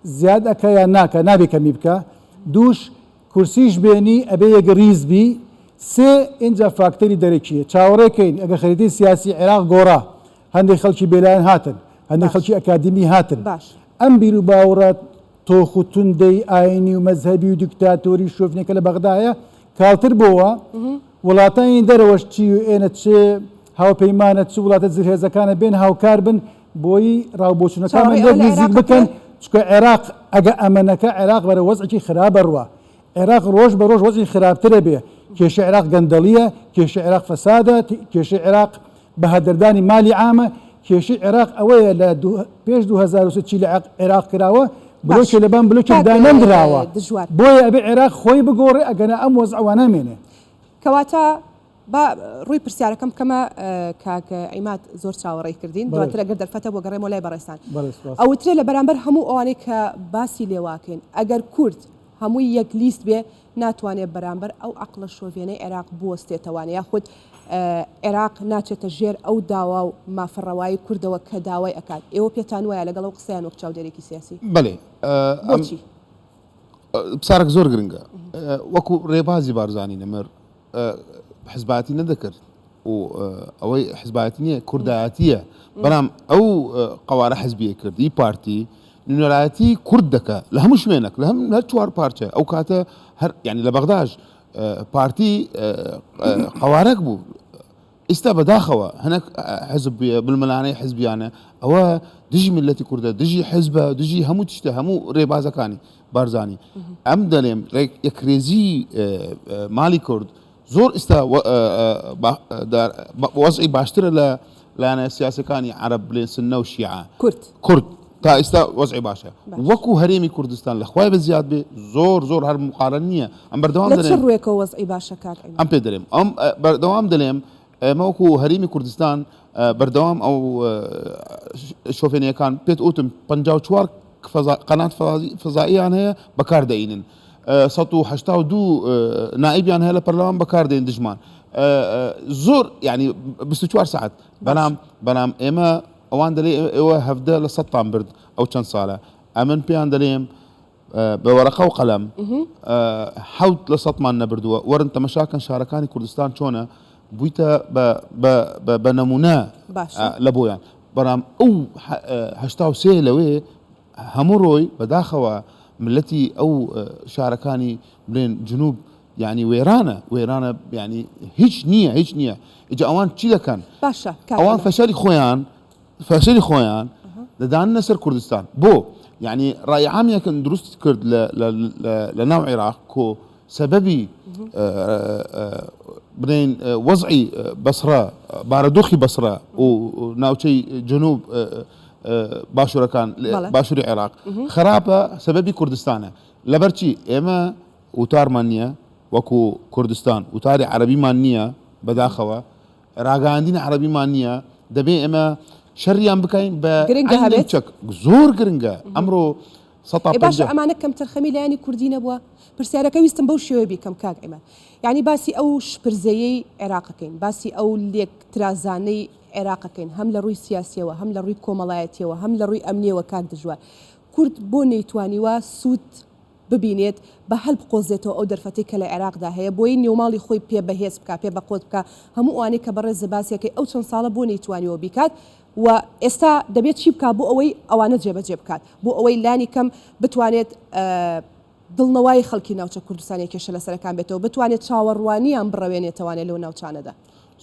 زیاد ئەکا یان ناکا نابێ کەمی بکا دووش کورسیش بێنی ئەبێ یەک ریز بی سێ ئینجا فاکتەری دەرەکیە چاوەڕێ کەین ئەگەر خەریتەی سیاسی عێراق گۆڕا هەندێک خەڵکی بێلایەن هاتن هەندێک باش خەڵکی ئەکادیمی هاتن باش. ئەم بیروباوڕە تۆخ و توندەی ئاینی و مەزهەبی و دیکتاتۆری و شۆفینە کە لە بەغدا هەیە کاڵتر بۆوە وڵاتانی دەرەوەش چ یوئێنە چ هاوپەیمانە چ وڵاتە زلهێزەکانە بێن هاوکار بن بۆی ڕاوبۆچونەکانمان چاوەڕێی لێک ئەوە لە نزیک عێراق بکەن ئەکرێ؟ چونکە عێراق ئەگە ئەمە نەکا عێراق بەرەو وەزعێکی خراپ ئەڕوا عێراق ڕۆژ بە ڕۆژ وەزعی خراپترە بێ کێشەی عێراق گەندەڵیە کێشەی عێراق فەسادە کێشەی عێراق بە هەدەردانی مالی عامە کێشەی عێراق ئەوەیە لە پێش 2003 چی لە عێراق کراوە باش بلۆکێ لەبان بلۆکێک کاک دانەندراوە دژوار. بۆیە ئەبێ عێراق خۆی بگۆڕێ ئەگەنا ئەم وەزعە وا نامێنێ. کەواتە با ڕووی پرسیارەکەم بکەمە کاک عیماد زۆر چاوەڕێی کردین بەڵێ. دواتر ئەگەر دەرفەتە بۆ گەڕێمەوە لای بەڕێزتان. بەڵێ سوپاس. ئەوترێ لە بەرامبەر هەموو ئەوانەی کە باسی لێواکەین ئەگەر کورد هەمووی یەک لیست بێ ناتوانێ بەرامبەر ئەو عەقڵە شۆڤێنەی عێراق بوەستێتەوانێ یاخود عێراق ناچێتە ژێر ئەو داوا و مافە ڕەوایەی کوردەوە کە داوای ئەکات ئێوە پێتان وایە لەگەڵ ئەو قسەیان وەک چاودێرێکی سیاسی؟ بەلێ ئەم بۆچی؟ پرسیارەک زۆر گرنگە وەکو ڕێبازی بارزانی نەمر حزبایەتی نەدەکرد و ئەوەی حزبایەتی نییە کوردایەتیە بەڵام ئەو قوارە حزبیە کردی پارتی نوێنەرایەتی کورد دەکە لە هەموو شوێنێک لە هەم هەر چوار پارچە ئەو کاتە هەر یعنی لە بەغداش پارتی قوارەک بوو ئیستا بەداخەوە هەنەک حزب ململانەی حزبیانە ئەوە دژی میلەتی کوردە دژی حزبە دژی هەموو تشتە هەموو ڕێبازەکانی بارزانی ئەم دەلێم ڕێک یەکرێزی ماڵی کورد زۆر ئیستا وەزعی باشترە لە لایەنە سیاسەکانی عەرەب بلێن سنە و شیعە کورد کورد تا ئیستا وەزعی باشە وەکو هەرێمی کوردستان لە خوای بە زیاد بێ زۆر زۆر هەر مقارن نییە ئەم بەردەوام لە چ دەلێم ڕووێکەوە وەزعی باشە کاک عیماد؟ ئەم پێ دەلێم ئەم بەردەوام دەلێم ئێمە وەکو هەرێمی کوردستان بەردەوام ئەو شۆفێنیەکان پێت وتم 54 قەنات فەزائیان هەیە بەکار دەینن 182 نائیبیان هەیە لە پەرلەمان بەکار دێن دژمان زۆر یعنی 24 ساعت بەڵام بەڵام ئێمە ئەوان دەلێ ئێوە 17 لە سەدتان برد ئەو چەند ساڵە ئەمن پێیان دەلێم بە وەرەقە و قەلەم حەوت لە سەدمان نەبردووە وەرن تەمەشاکەن شارەکانی کوردستان چۆنە بوویتە بە نمونە لە بۆیان بەڵام ئەو 83 لەوێ هەموو ڕۆی بەداخەوە ملەتی ئەو شارەکانی بڵێن جنوب یعنی وێرانە وێرانە یعنی هیچ نییە هیچ نییە ئیجا ئەوان چی دەکەن باشە ئەوان فەشەلی خۆیان فەشەلی خۆیان دەداننە سەر کوردستان بۆ یعنی ڕای عامیەکەن دروست کرد لە ناو عێراق کۆ سەبەبی بڵێن وەزعی بەسرە بارەدۆخی بەسرە و ناوچەی جنوب باشوورەکان باشووری عێراق خراپە سەبەبی کوردستانە لەبەرچی ئێمە وتارمان نییە وەکو کوردستان وتاری عەربیمان نییە بەداخەوە ڕاگەیاندنی عەڕەبیمان نییە دەبێ ئێمە شەریان بکەین بە گرنگە عەینی هەبێت؟ چەک زۆر گرنگە ئەمڕۆ سەتا ئێ باشە پەنجا ئەمانە کەمتەرخەمی لایەنی کوردی نەبووە؟ پرسیارەکە ویستم بەو شێوەیە بیکەم کاک عیماد یانی باسی ئەو شپرزەیەی عێراقەکەین باسی ئەو لێکترازانەی عێراقەکەین هەم لە ڕووی سیاسیەوە هەم لە ڕووی کۆمەڵایەتیەوە هەم لە ڕووی ئەمنیەوە کاک دژوار کورد بۆ نەیتوانیوە سوود ببینێت، بە هەل بقۆزێتەوە ئەو دەرفەتەی کە لە عێراقدا هەیە بۆی نێوماڵی خۆی پێ بەهێز بکا، پێ بەقوەت بکا، هەموو ئەوانەی کە بەڕێزت باسی ئەکەی ئەو چەند ساڵە بۆ نەیتوانیوە بیکات و ئێستا دەبێت چی بکا بۆ ئەوەی ئەوانە جێبەجێ بکات، بۆ ئەوەی لانی کەم بتوانێت دڵنەوایی خەڵکی ناوچە کوردستانیە کێشە لەسەرەکان بێتەوە، بتوانێت چاوەڕوانیان بڕەوێنێتەوانێ لەو ناوچانەدا.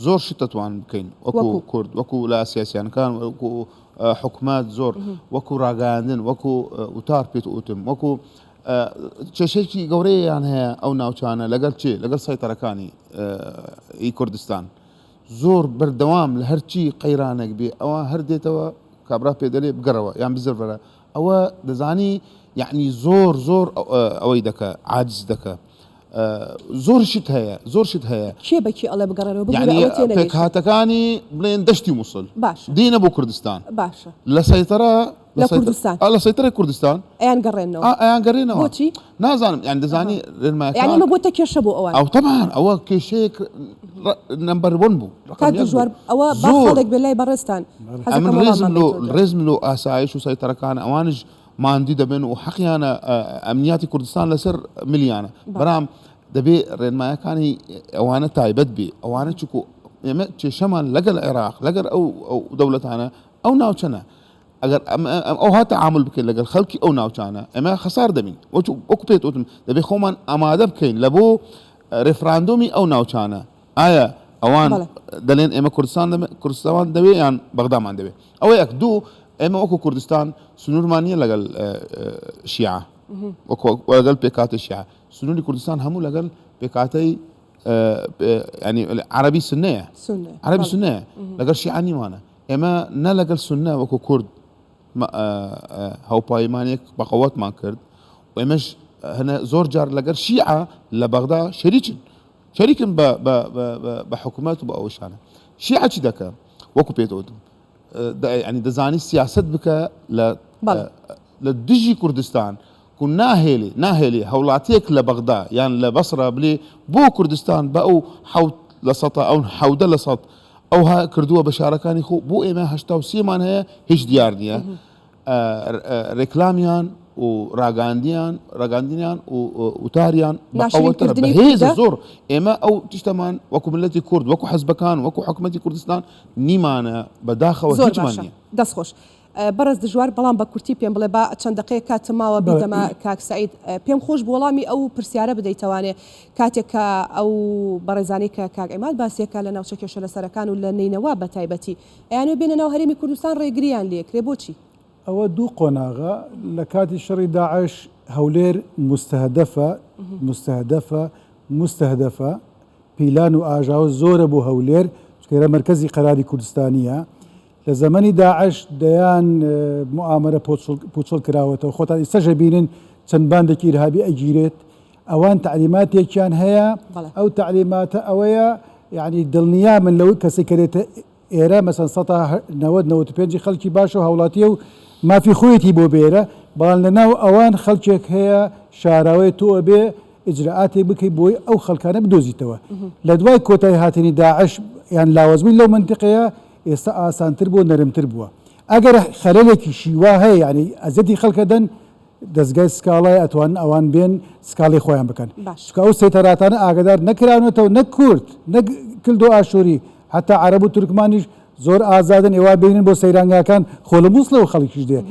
زۆر شت دەتوان بکەین وەکو کورد وەکو لا سیاسیانەکان وەکو حکومەت زۆر وەکو ڕاگەیاندن وەکو وتار پێت وتم وەکو کێشەیەکی گەورەیان هەیە ئەو ناوچانە لەگەڵ چێ لەگەڵ سەیتەرەکانی ئی کوردستان زۆر بەردەوام لە هەرچی قەیرانێک بێ ئەوە هەر دێتەوە کابرا پێدەلێ بگەڕەوە یان بزربەرە ئەوە دەزانی یعنی زۆر زۆر ئەوەی دەکە عاجز دەکە. زۆر شت هەیە زۆر شت هەیە. کێ بە کێ ئەڵێ بگەڕێنەوە ببورە ئەوە تێ نەگەیشتم. پێکهاتەکانی بڵێن دەشتی موسڵ باشە دێنە بۆ کوردستان باشە لە سەیتەرە لە کوردستان لە سەیتەرەی کوردستان ئەیان گەڕێنەوە ئەیان گەڕێنەوە بۆچی نازانم یان دەزانی ڕێنمایەکان یانی ئەمە بۆتە کێشە بۆ ئەوان ئەو تەبعەن ئەوە کێشەیەک نەمبەر وەن بوو کاک دژوار ئەوە با خاڵێک بێ لای بەڕێزتان ئەمن ڕێزم لۆ ڕێزم لۆ ئاسایش و سەیتەرەکان ئەوانش ماندی دەبن و حەقیانە ئەمنیاتی کوردستان لەسەر ملیانە بەرام دەبێ ڕێنمایەکانی ئەوانە تایبەت بێ ئەوانە چکو ئێمە کێشەمان لەگەڵ عێراق لەگەر ئەو ئەو دەوڵەتانە ئەو ناوچەنە ئەگەر ئەوها تەعامول بکەین لەگەڵ خەڵکی ئەو ناوچانە ئێمە خەسار دەبین وەکو پێت وتم دەبێ خۆمان ئامادە بکەین لە بۆ ڕێفراندۆمی ئەو ناوچانە ئایا ئەوان دەلێن ئێمە کوردستان کوردستان دەوێ یان بەغدامان دەوێ ئەوە یەک دوو ئێمە وەکو کوردستان سنوورمان نییە لەگەڵ شیعە وەکو لەگەڵ پێکاتی شیعە سنووری کوردستان هەموو لەگەڵ پێکاتەی ینی عربی سنەیە عربی سنەیە لەگەڵ شیعە نیمانە ئێمە نە لەگەڵ سوننە وەکو کورد هاوپایمانێک بەقەوەتمان کرد و ئێمەش هەنە زۆر جار لەگەر شیعە لە بەغدا شەریکن شەریکن بە حکوومەت و بە ئەوشانە شیعە چی دەکە وەکو پێت وتم ینی دەزانی سیاست بکە لە لە دژی کوردستان کو ناهێلی ناهێلی هەوڵاتیەک لە بەغدا یان لە بەسرە بلێ بۆ کوردستان بە ئەو حەوت لە سەتا ئەو حەودە لە سەد ئەوها کردووە بە شارەکانی خۆ بۆ ئێمە 83 مان هەیە هیچ دیار نییە ڕێکلامیان و ڕاگاندیان ڕاگاندنیان و وتاریان بەقەوەترە بەهێزە زۆر ئێمە ئەو تشتەمان وەکو ملەتی کورد وەکو حەزبەکان وەکو حکومەتی کوردستان نیمانە بەداخەوە زۆر باشە دەست خۆش. بەڕێز دژوار بەڵام بە کورتی پێم بڵێ با چەند دەقەیەک کاتم ماوە بیدەمە کاک سەعید پێم خۆش بوو وەڵامی ئەو پرسیارە بدەیتەوانێ کاتێک کە ئەو بەڕێزانەی کە کاک عیماد باسیەکە لە ناوچە کێشە لەسەرەکان و لە نەینەوا بە تایبەتی ئەیانەوێ بێنە ناو هەرێمی کوردستان ڕێگریان لێکرێ بۆچی؟ ئەوە دوو قۆناغە لە کاتی شەڕی داعش هەولێر موستەهدەفە موستەهدەفە موستەهدەفە پیلان و ئاژاوە زۆرە بۆ هەولێر چونکە ئێرە مەرکەزی قەراری کوردستانیە لە زەمەنی داعش دەیان موئامەرە پوچەڵ کراوەتەوە، خۆتان ئیستەش ئەبینن چەند باندێکی ئیرهابی ئەگیرێت، ئەوان تەعلیماتێکیان هەیە، ئەو تەعلیماتە ئەوەیە یانی دڵنیا من لەو کەسەی کە دێتە ئێرە مەسەن سەتا نەوەد نەوەت و پێنجی خەڵکی باشە و هاوڵاتیە و مافی خۆیەتی بۆ بێرە، بەڵام لەناو ئەوان خەڵکێک هەیە شاراوەیە تۆ ئەبێ ئیجرائاتێک بکەی بۆی ئەو خەڵکانە بدۆزیتەوە. لە دوای کۆتایی هاتنی داعش یان لاوازبوونی لەو مەنتیقەیە ئێستا ئاسانتر بووە نەرمتر بووە ئەگەر خەلەلێکیشی وا هەیە یانی ئەزیەتی خەڵک ئەدەن دەزگای سکاڵای ئەتوانن ئەوان بێن سکاڵی خۆیان بکەن چونکە ئەو سەیتەراتانە ئاگادار نەکراونەتەوە نەک کورد نەک کلدۆ ئاشوری حتا عەرەب و تورکمانیش زۆر ئازادن ئێوە بینن بۆ سەیرانگاکان خۆ لە مووسڵەوە خەڵکیش دێ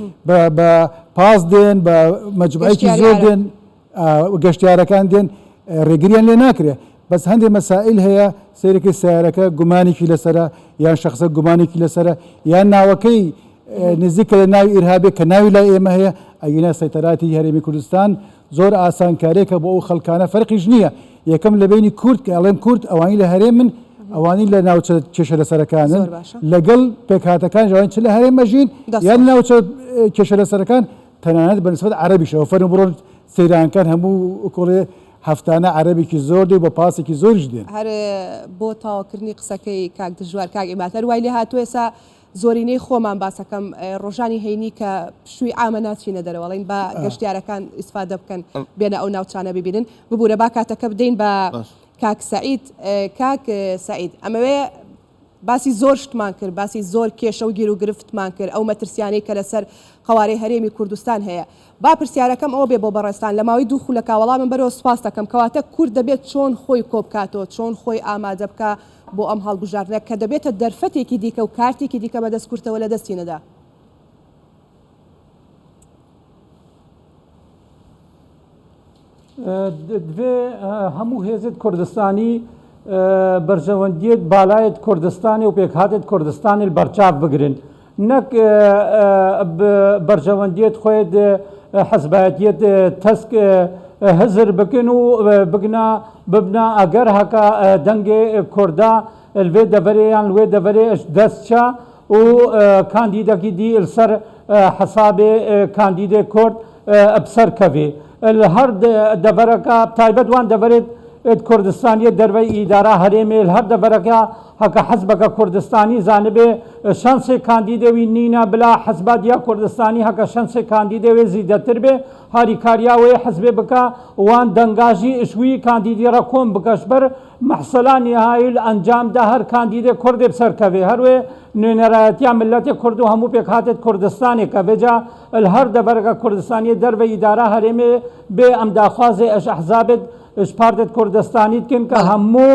بە پاس دێن بە مەجموعەیەکی زۆر دێن گەشتیارەکان دێن ڕێگریان لێ ناکرێ بەس هەندێ مەسائل هەیە سەیرەکەی سیارەکە گومانێکی لەسرە یان شخصە گومانێکی لەسرە یان ناوەکەی نزیکە لە ناوی ئیرهابێک کە ناوی لای ئێمە هەیە ئەگینا سەیتەراتی هەرێمی کوردستان زۆر ئاسانکارێکە بۆ ئەو خەڵکانە فەرقیش نییە یەکەم لە بینی کورد کە ئەڵێم کورد ئەوانی لە هەرێمن ئەوانی لە ناوچە کێشە لەسەرەکانن لەگەڵ پێکهاتەکان ژوان چ لە هەرێم ئەژین یان ناوچە کێشە لەسەرەکان تەنانەت بە نسبەت عەرەبیشەوە فەرموو بڕۆن سەیرانکەن هەموو کۆڵێ هەفتانە عەرەبێکی زۆر دێ و بە پاسێکی زۆریش دێن. هەر بۆ تەواوکردنی قسەکەی کاک دژوار، کاک عیماد هەر وای لێ هاتووە ئێستا زۆرینەی خۆمان باسەکەم ڕۆژانی هەینی کە پشووی عامە ناچینە دەرەوە ئەڵێین با گەشتیارەکان ئیسفادە بکەن بێنە ئەو ناوچانە ببینن. ببوورە با کاتەکە بدەین بە کاک سەعید. کاک سەعید ئەمەوێ باسی زۆر شتمان کرد، باسی زۆر کێشە و گیروگرفتمان کرد، ئەو مەترسیانەی کە لەسەر قەوارەی هەرێمی کوردستان هەیە. با پرسیارەکەم ئەوە بێ بۆ بەڕێزتان، لە ماوەی دوو خولەکا وەڵامم بەرەوە سوپاست دەکەم، کەواتە کورد دەبێت چۆن خۆی کۆبکاتەوە، چۆن خۆی ئامادە بکا بۆ ئەم هەڵبژاردنە کە دەبێتە دەرفەتێکی دیکە و کارتێکی دیکە بەدەست کورتەوە لەدەستی نەدا؟ دڤێ هەموو هێزت کوردستانی بەرژەوەندیت بالایت کوردستانی و پێکهاتت کوردستانی بەرچاو بگرن نەک بەرژەوەندیت خۆیت حزبایەتیت تەسک هزر بکن و بگنا ببنا ئەگەر هەکا دەنگێ کوردا لێ دەڤەرێ یان لێ دەڤەرێ دەست چا و کاندیدەکی دی لەسەر حەسابێ کاندیدێ کورد بسەر کەڤێ. ل هەر دەڤەرەکە تایبەت وان دەڤەرێت کوردستانیە دەرڤەی ئیدارا هەرێمێ ل هەر دەڤەرەکە هەکە حزبەکە کوردستانی زانبێ شەنسێ کاندیدێ وی نینە بلا حزبا دیا کوردستانی هەکە شەنسێ کاندیدێ وێ زیدەتر بێ هاریکاریا وێ حزبێ بکا وان دەنگاژی ئش وی کاندیدی ڕە کۆم بکە شبەر مەحسەلا نیهایی ل ئەنجام دا هەر کاندیدێ کوردێ بسەر کەڤێ هەر وێ نوێنەرایەتیا ملەتێ کورد و هەموو پێکهاتێت کوردستانێ کەڤێ جا ال هەر دەڤەرەکە کوردستانیە دەرڤەی ئیدارا هەرێمێ بێ ئەم داخوازێ ئەژ ئەحزابێت ئژ پارتێت کوردستانی دکن کە بەڵێ. هەموو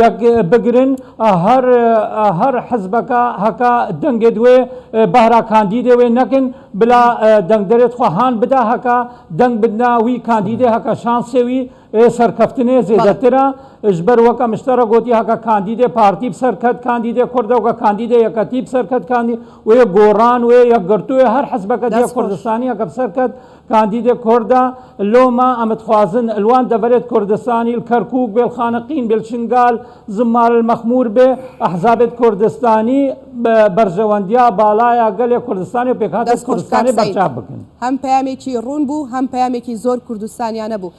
یەک بگرن هەر هەر حزبەکە هەکا دەنگێت وێ بەهرا کاندیدێ وێ نەکن بلا دەنگدەرێت خو هان بدا هەکا دەنگ بدنا وی کاندیدێ هەکا شانسێ وی ئێ سەرکەفتنێ بەڵێ. زێدەترە ژبەر وەک ئەم شتەرە گۆتی هەکە کاندیدێ پارتی بسەرکەت کاندیدێ کوردە وەکە کاندیدێ یەکەتی بسەرکەت کاندی وێ گۆڕان وێ یەکگرتووێ هەر حزبەکە دیە دەست خۆش. کوردستانی هەکە بسەرکەت کاندیدێ کوردە لۆما ئەمت خوازن الوان دەڤەرێت کوردستانی کەرکوک بێ خانەقین بێ شنگال زمار مەخمور بێ ئەحزابێت کوردستانی بەرژەوەندیا باڵایا گەلێ کوردستانی و پێکهاتێت دەست خۆش کاک کوردستانی سەعید. بەرچاو بکەن. هەم پەیامێکی ڕوون بوو هەم پەیامێکی زۆر کوردستانیانە بوو.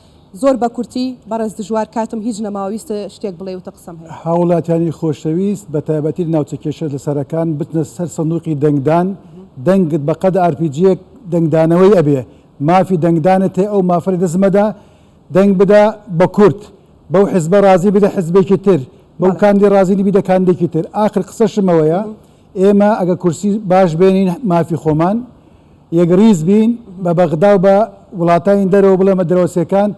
زۆر بە کورتی بەڕێز دژوار کاتم هیچ نەماوە ویست شتێک بڵێی وتە قسەم هەیە. هاوڵاتیانی خۆشەویست بەتایبەتی لە ناوچە کێشە لەسەرەکان بچنە سەر سندوقی دەنگدان دەنگت بەقەد ئارپیجیەک دەنگدانەوەی ئەبێ مافی دەنگدانت هەیە ئەو مافە لەدەست مەدە دەنگ بدە بە کورد بەو حزبە ڕازی بیدە حزبێکی تر بەو بەڵێ. کاندی ڕازی نی بیدە کاندێکی تر ئاخر قسەشم ئەوەیە ئێمە ئەگە کورسی باش بێنین مافی خۆمان یەکڕیز بین بە بەغدا و بە وڵاتانی دەرەوە بڵێمە دراوسێکان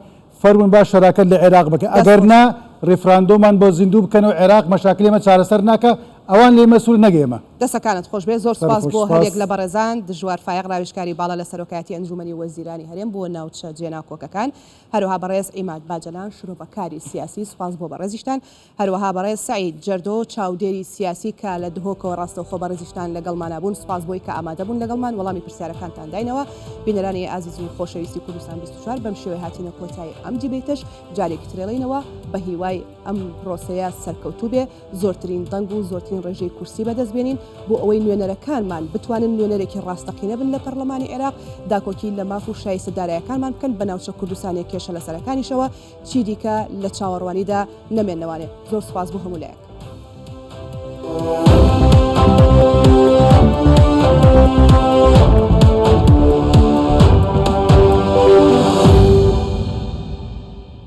فەرموون با شەراکەت لە عێراق بکەن دەست ئەگەر خۆش. نا ڕیفراندۆمان بۆ زیندوو بکەنەوە عێراق مەشاکلی ئێمە چارەسەر ناکا ئەوان لێی مەسئول نەک ئێمە. دەسەکانت خۆش بێت زۆر سەر سوپاس خۆش بۆ هەریەک سوپاس. لە بەڕێزان دژوار فایەق ڕاوێژکاری باڵا لە سەرۆکایەتی ئەنجومەنی وەزیرانی هەرێم بۆ ناوچە جێناکۆکەکان هەروەها بەڕێز عیماد باجەلان شرۆڤەکاری سیاسی سوپاس بۆ بەڕێزیشتان هەروەها بەڕێز سەعید جەردۆ چاودێری سیاسی کە لە دهۆکەوە ڕاستەوخۆ بەڕێزیشتان لەگەڵمانا بوون سوپاس بۆی کە ئامادە بوون لەگەڵمان وەڵامی پرسیارەکانتان داینەوە بینەرانی ئازیز و خۆشەویستی کوردستان 24 بەم شێوەیە هاتینە کۆتایی ئەم دیبەیتەش جارێکی ترێڵینەوە بە هیوای ئەم پرۆسەیە سەرکەوتوو بێ زۆرترین دەنگ و زۆرترین ڕێژەی کورسی بەدەست بێنین بۆ ئەوەی نوێنەرەکانمان بتوانن نوێنەرێکی ڕاستەقینە بن لە پەرلەمانی عێراق داکۆکی لە ماف و شایستە دارایەکانمان بکەن بە ناوچە کوردستانیە کێشە لەسەرەکانیشەوە چیدیکە لە چاوەڕوانیدا نەمێننەوانێ. زۆر سوپاس بۆ هەموو لایەک.